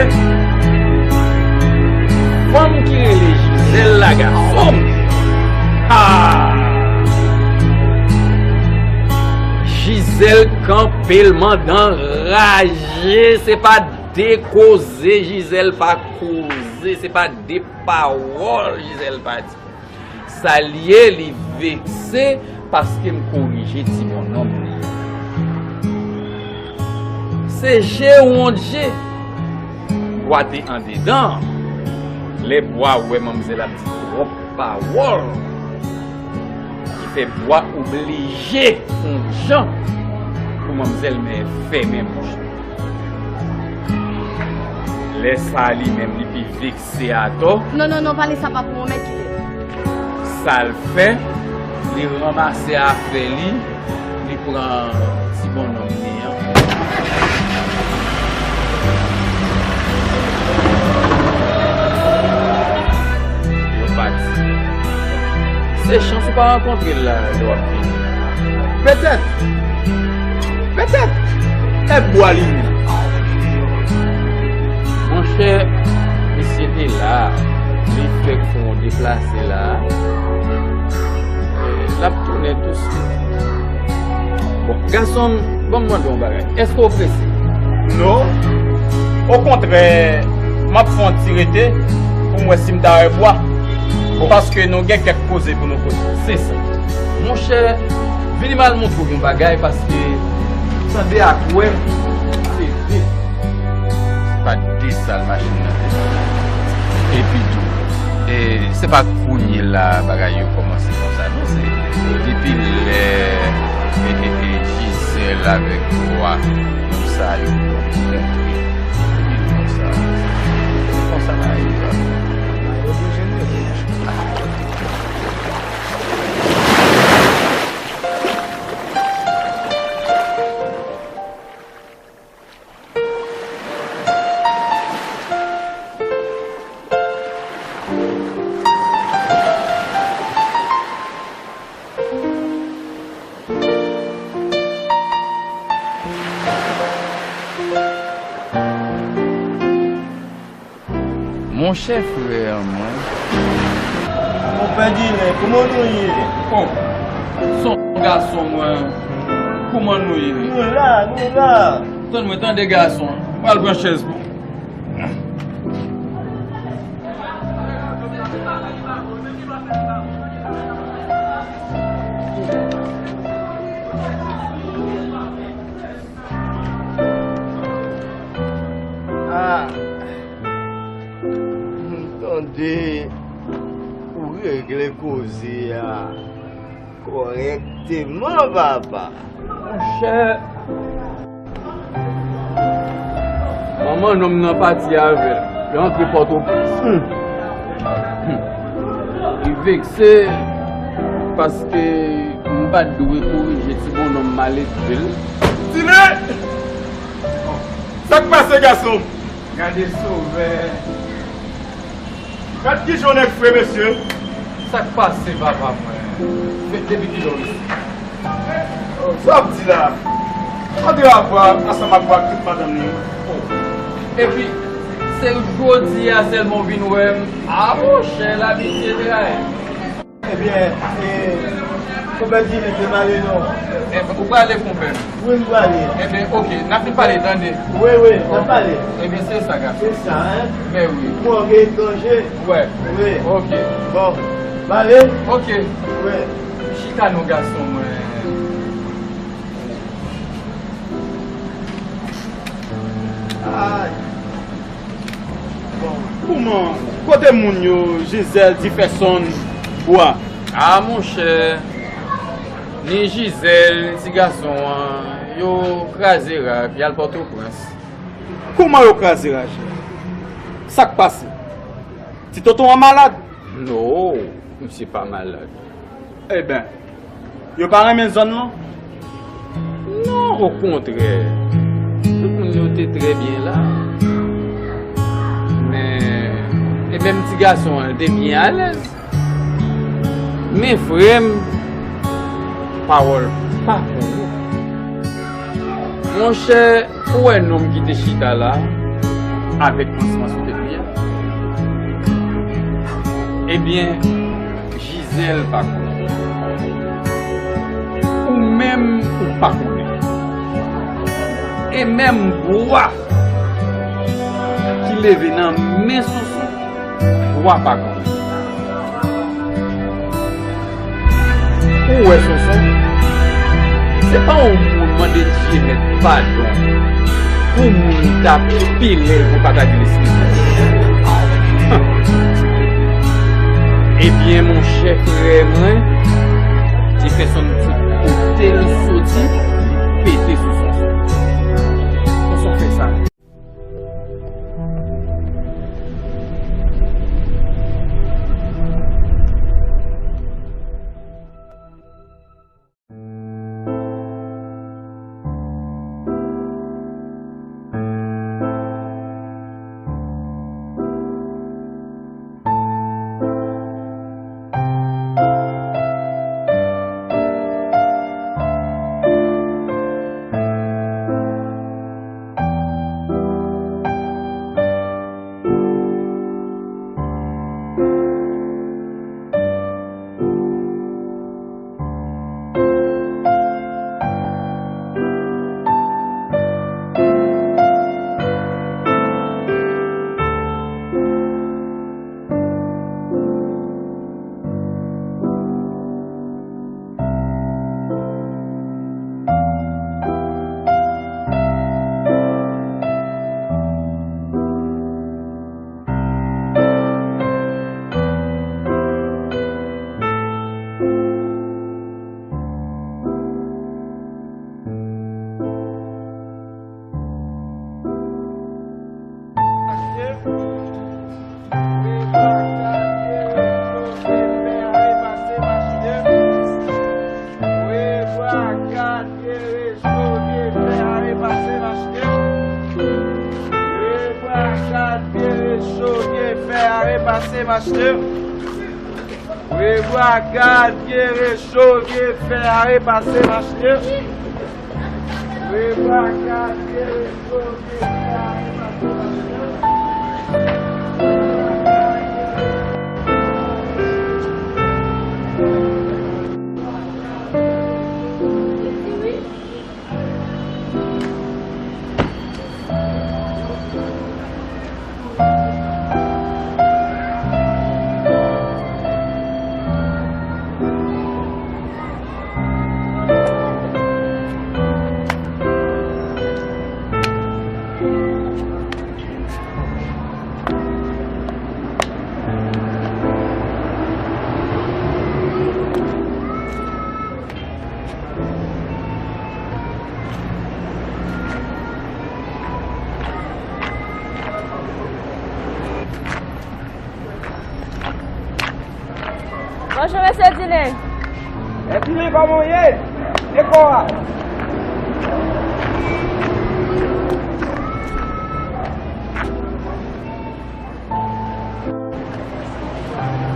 fanm ki rele Jizèl la gason m. Ha! Jizèl kanpe l mandan raje, se pa de koze Jizèl pa koze, se pa de pawòl Jizèl pa di. Sa l ye, li vekse paske m korije ti bonnonm li. Se je ou wont je. Bwa te andedan. Lè bwa wè manmzèl ap di twòp pawòl, ki fè bwa oblije fè yon jan pou manmzèl men fèmen bouch li. Lè sa a li menm li pi vekse atò. Non, non, non, pale sa pa pou mwen, men kilè. Sa l fè, li ranmase afè li, li pran ti bonnonm li an. Yo pati. Se chans ou pa rankontre l la lè w ap vini. Petèt. Petèt. E bwa li menm. Monchè, misye te la. Li fèk fè yon deplase la. L ap tounen touswit. Bon, gason m, ban m mande w yon bagay. Èske w prese? Non. Okontrè, m ap fè yon ti rete pou m wè si m ta wè bwa. Bon. Paske nou gen kèk koze pou nou koze. Se sa. Monchè, vini m al montre w yon bagay paske tande ak wè, se de. Se pa de sal machin nan te fè. Epi tou, e, se pa kounye la bagay yo kòmanse konsa, non. Se depi lè, e, e, e, Jizèl avèk Bwa, konsa yo kontre. Epi konsa, se konsa bagay yo ap. Monchè frè mwen. Monpè Dilen, kòman nou ye? Oh, son gason mwen, kòman nou ye? Nou la, nou la. Tann mwen, tande gason. Pral pran chèz pou. Ah. Tande, ou regle koze a kòrèkteman, papa. Monchè, manman nonm nan pati avè l, yo antre Pòtoprens. Hmm. Hmm. Li vekse paske m pa t dwe korije ti bonnonm maledve l. Tine! Sa k pase, gason? Gade sovè. Gad kijan yon nèg fre, mesye. Sa k pase, papa mwen? Fèt depi kilè w isi? Sa w ap di la? Andre Ava ansanm ak Bwa ak tout madanm li. Oh. Epi, se jodi a sèlman w vin wè m? A, monchè, labitye trayi. Ebyen, e, konpè Jimmy, te m ale non. E, ou prale, konpè m? Wi, m prale. Ebyen, oke, n ap vin pale, tande. Wi, wi, n ap pale. Ebyen, se sa, gason. Se sa, en? Men wi. Mwen gen etranje. Wè. Wi. Oke. Bon, m ale. Oke. Wi. Chita non, gason mwen. Ay. Bon. Kòman? Kote moun yo, Jizèl, Difèsonn, Bwa? A, monchè, ni Jizèl, ni ti gason an, yo kraze rak, y al Pòtoprens. Kòman yo kraze rak? Sa k pase? Ti tonton an malad? No. Misye pa malad. Eben, yo pa renmen zòn lan? Non, okontrè. Tout moun yo te trè byen la. Men, e menm ti gason an, li te byen alèz. Men frè m, pawòl pa pou ou. Monchè, ou wè nonm ki te chita la avèk pansman sou tèt li a? Ebyen, Jizèl pa konnen. Ou menm, ou pa konnen. E menm bwa ki leve nan men Sonson, bwa pa konnen. Ou wè Sonson, se pa yon moun mande Dye mèt padon pou moun t ap pile l pou pa ta di l eskize. Ebyen, monchè frè mwen, Jefèsonn fout kote l soti, li pete sou Sonson. Sonson fè sa. Rebwa gad, vye recho, vye fè a repase, mache. Rebwa gad, vye recho, vye fè a repase, mache. Rebwa gad, vye recho, vye fè a repase, mache. Bonjou, mesye Dilen. Mesye Dilen, kòman w ye? E kò a?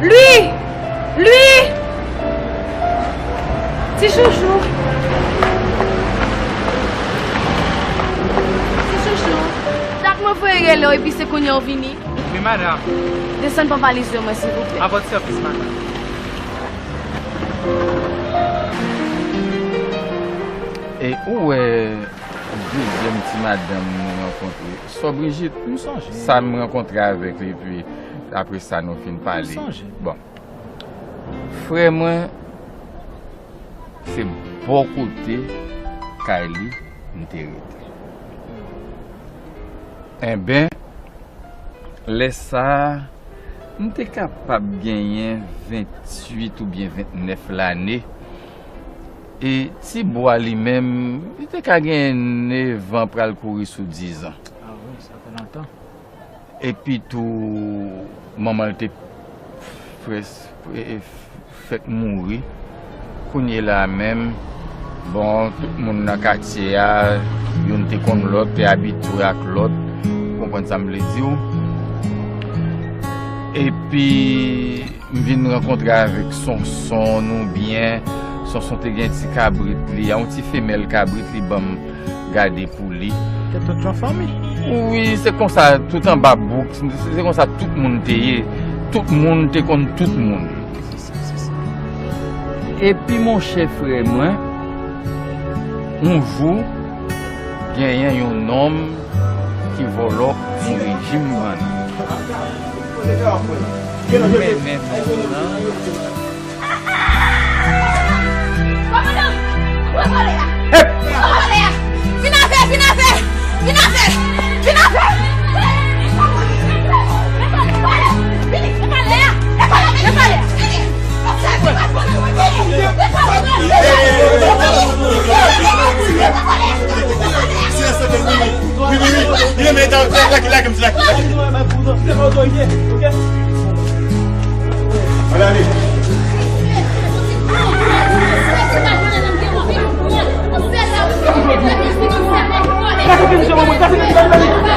Lwi! Lwi! Ti chouchou! Ti chouchou! Dat mwen voye rele w epi se kounye a w vini? Wi, madanm. Desann pran valiz mwen, silvouplè. A vòt sèvis, madanm. E ou wè dezyèm ti madanm nou rankontre, sò Brigitte? M sonje. Sa m rankontre avèk li, epi apre sa nou fin pale. M sonje. Bon. Frè mwen, se bò kote kay li m te rete. Enben, lè sa a, m te kapab genyen venntuit oubyen ventnèf lane. E ti bwa li menm, li te ka genyen nevan pral kouri sou dizan. A wi, sa fè lontan. Epi tou, manman l te Frè s-, e, e, fèk mouri. Kounye la menm, bon, tout moun nan katye a, youn te konn lòt, te abitye ak lòt, ou konprann sa m vle di w. Epi, m vin rankontre avèk Sonson, nou byen. Sonson te gen ti kabrit li, yon ti femèl kabrit li ban m gade pou li. Te tout yon fanmi. Wi, se konsa, tout anba bouk, se konsa tout moun te ye. Tout moun te konn tout moun. Se sa, se sa. Epi, monchè, frè mwen, yon jou, genyen yon nonm ki vòlò yon rejim bann. Li mennen moun nan. Hep! Vin avè, vin avè, vin avè, vin avè. Vini, vini, vini, vini, vini,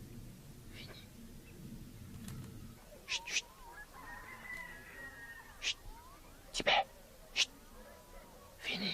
vini. Chit, chit. Chit. Tibè. Chit. Vini.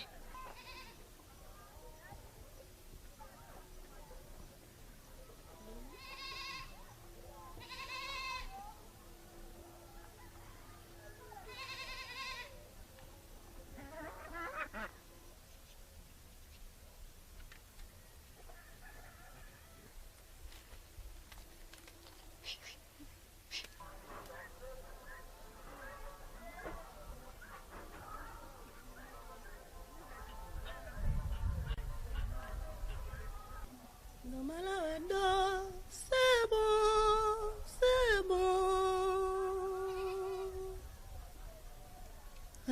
Nan malawè do, se bon, se bon.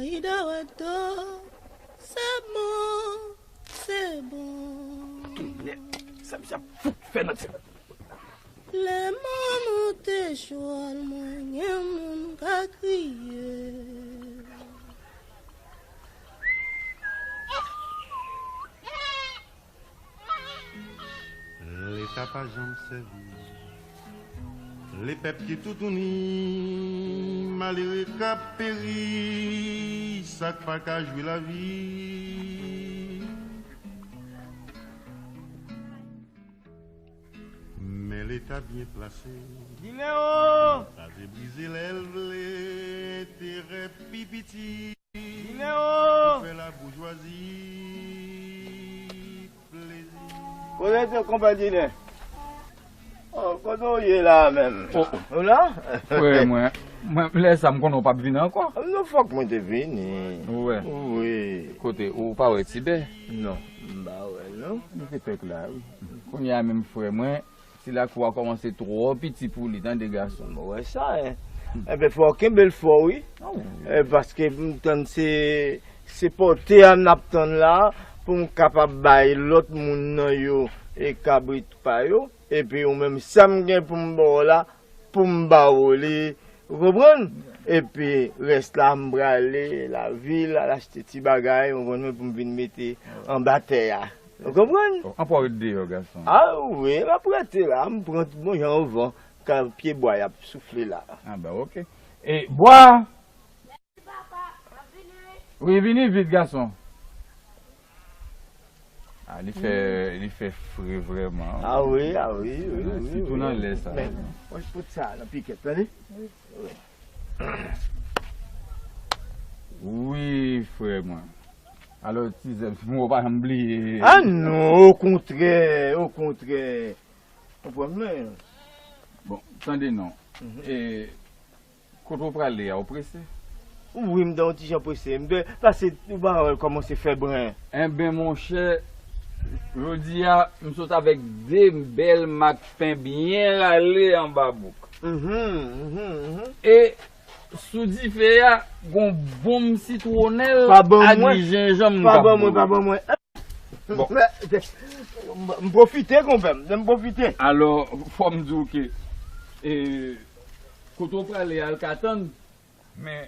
Ayida wè do, se bon, se bon. Tonnè, sa misye ap fout fè nan tèt. Lè manman te chwal mwen, gen moun ka kriye. Leta pa janm sèvi. Lepèp ki toutouni, malere k ap peri, sa k pa ka jwi lavi. Men Leta byen plase. Dineo! Kraze brize lè l vle, enterè pi piti. Dineo! Pou fè laboujwazi plezi. Kote se konpè Dinè? Oh, kote w ye la menm? Oh. Ou la? Frè mwen, mwen, lè sa m konnen w p ap vin ankò. Non, fòk mwen te vini. Ou wè? Wi. Kote, ou pa wè Tibè? Non, m pa wè, non. Li petèt la, wi. Kounye a menm, frè mwen, ti lakou a kòmanse twò piti pou li, tande, gason. M wè sa, en. Enben, fò w kenbe l fò, wi. Ah, wi, wi. Eh, paske m tann se, se pòte a n ap tann la, pou m kapab bay lòt moun nan yo, e kabrit pa yo. Epi ou menm, sa m gen pou m ba w la, pou m ba w li, ou konprann? Epi rès la, m prale lavil, al achte ti bagay, ou konprann, pou m vin mete anba tè a. Ou konprann? Oh, anpwa w ret deyò, gason. Ah wi, m ap rete la, m pran bon jan yon van, kan pye bwa y ap soufle la. Ah, ben, ok. E bwa! Wi, vini vit, gason. Ah, li fè, li fè fre vrèman. Ah wi, ah wi, wi, wi, sitou nan lè sa. Men, mwen pot sa nan pikèt, tande? Wi. Wi, frè mwen. Alò, ti zèb, si mwen pa janm bliye. Ah non, okontrè, okontrè. Ou pran m nan. Bon, tande non. E kote w prale a, ou prese? Wi, m te yon ti jan prese. M te pase, ou pa wè l kòmanse fè bren. Enben, monchè, jodi a, m sot avèk de bèl mak pen byen rale anba bouk. E sou dife a, gon bonm sitwonèl ak jenjanm m t ap bwè. Pa ban mwen, pa ban mwen. Bon. M pwofite, konpè m, m pwofite. Alò, fò m di w ke, e, kote w prale a, l ka tann, men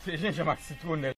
se jenjanm ak sitwonèl.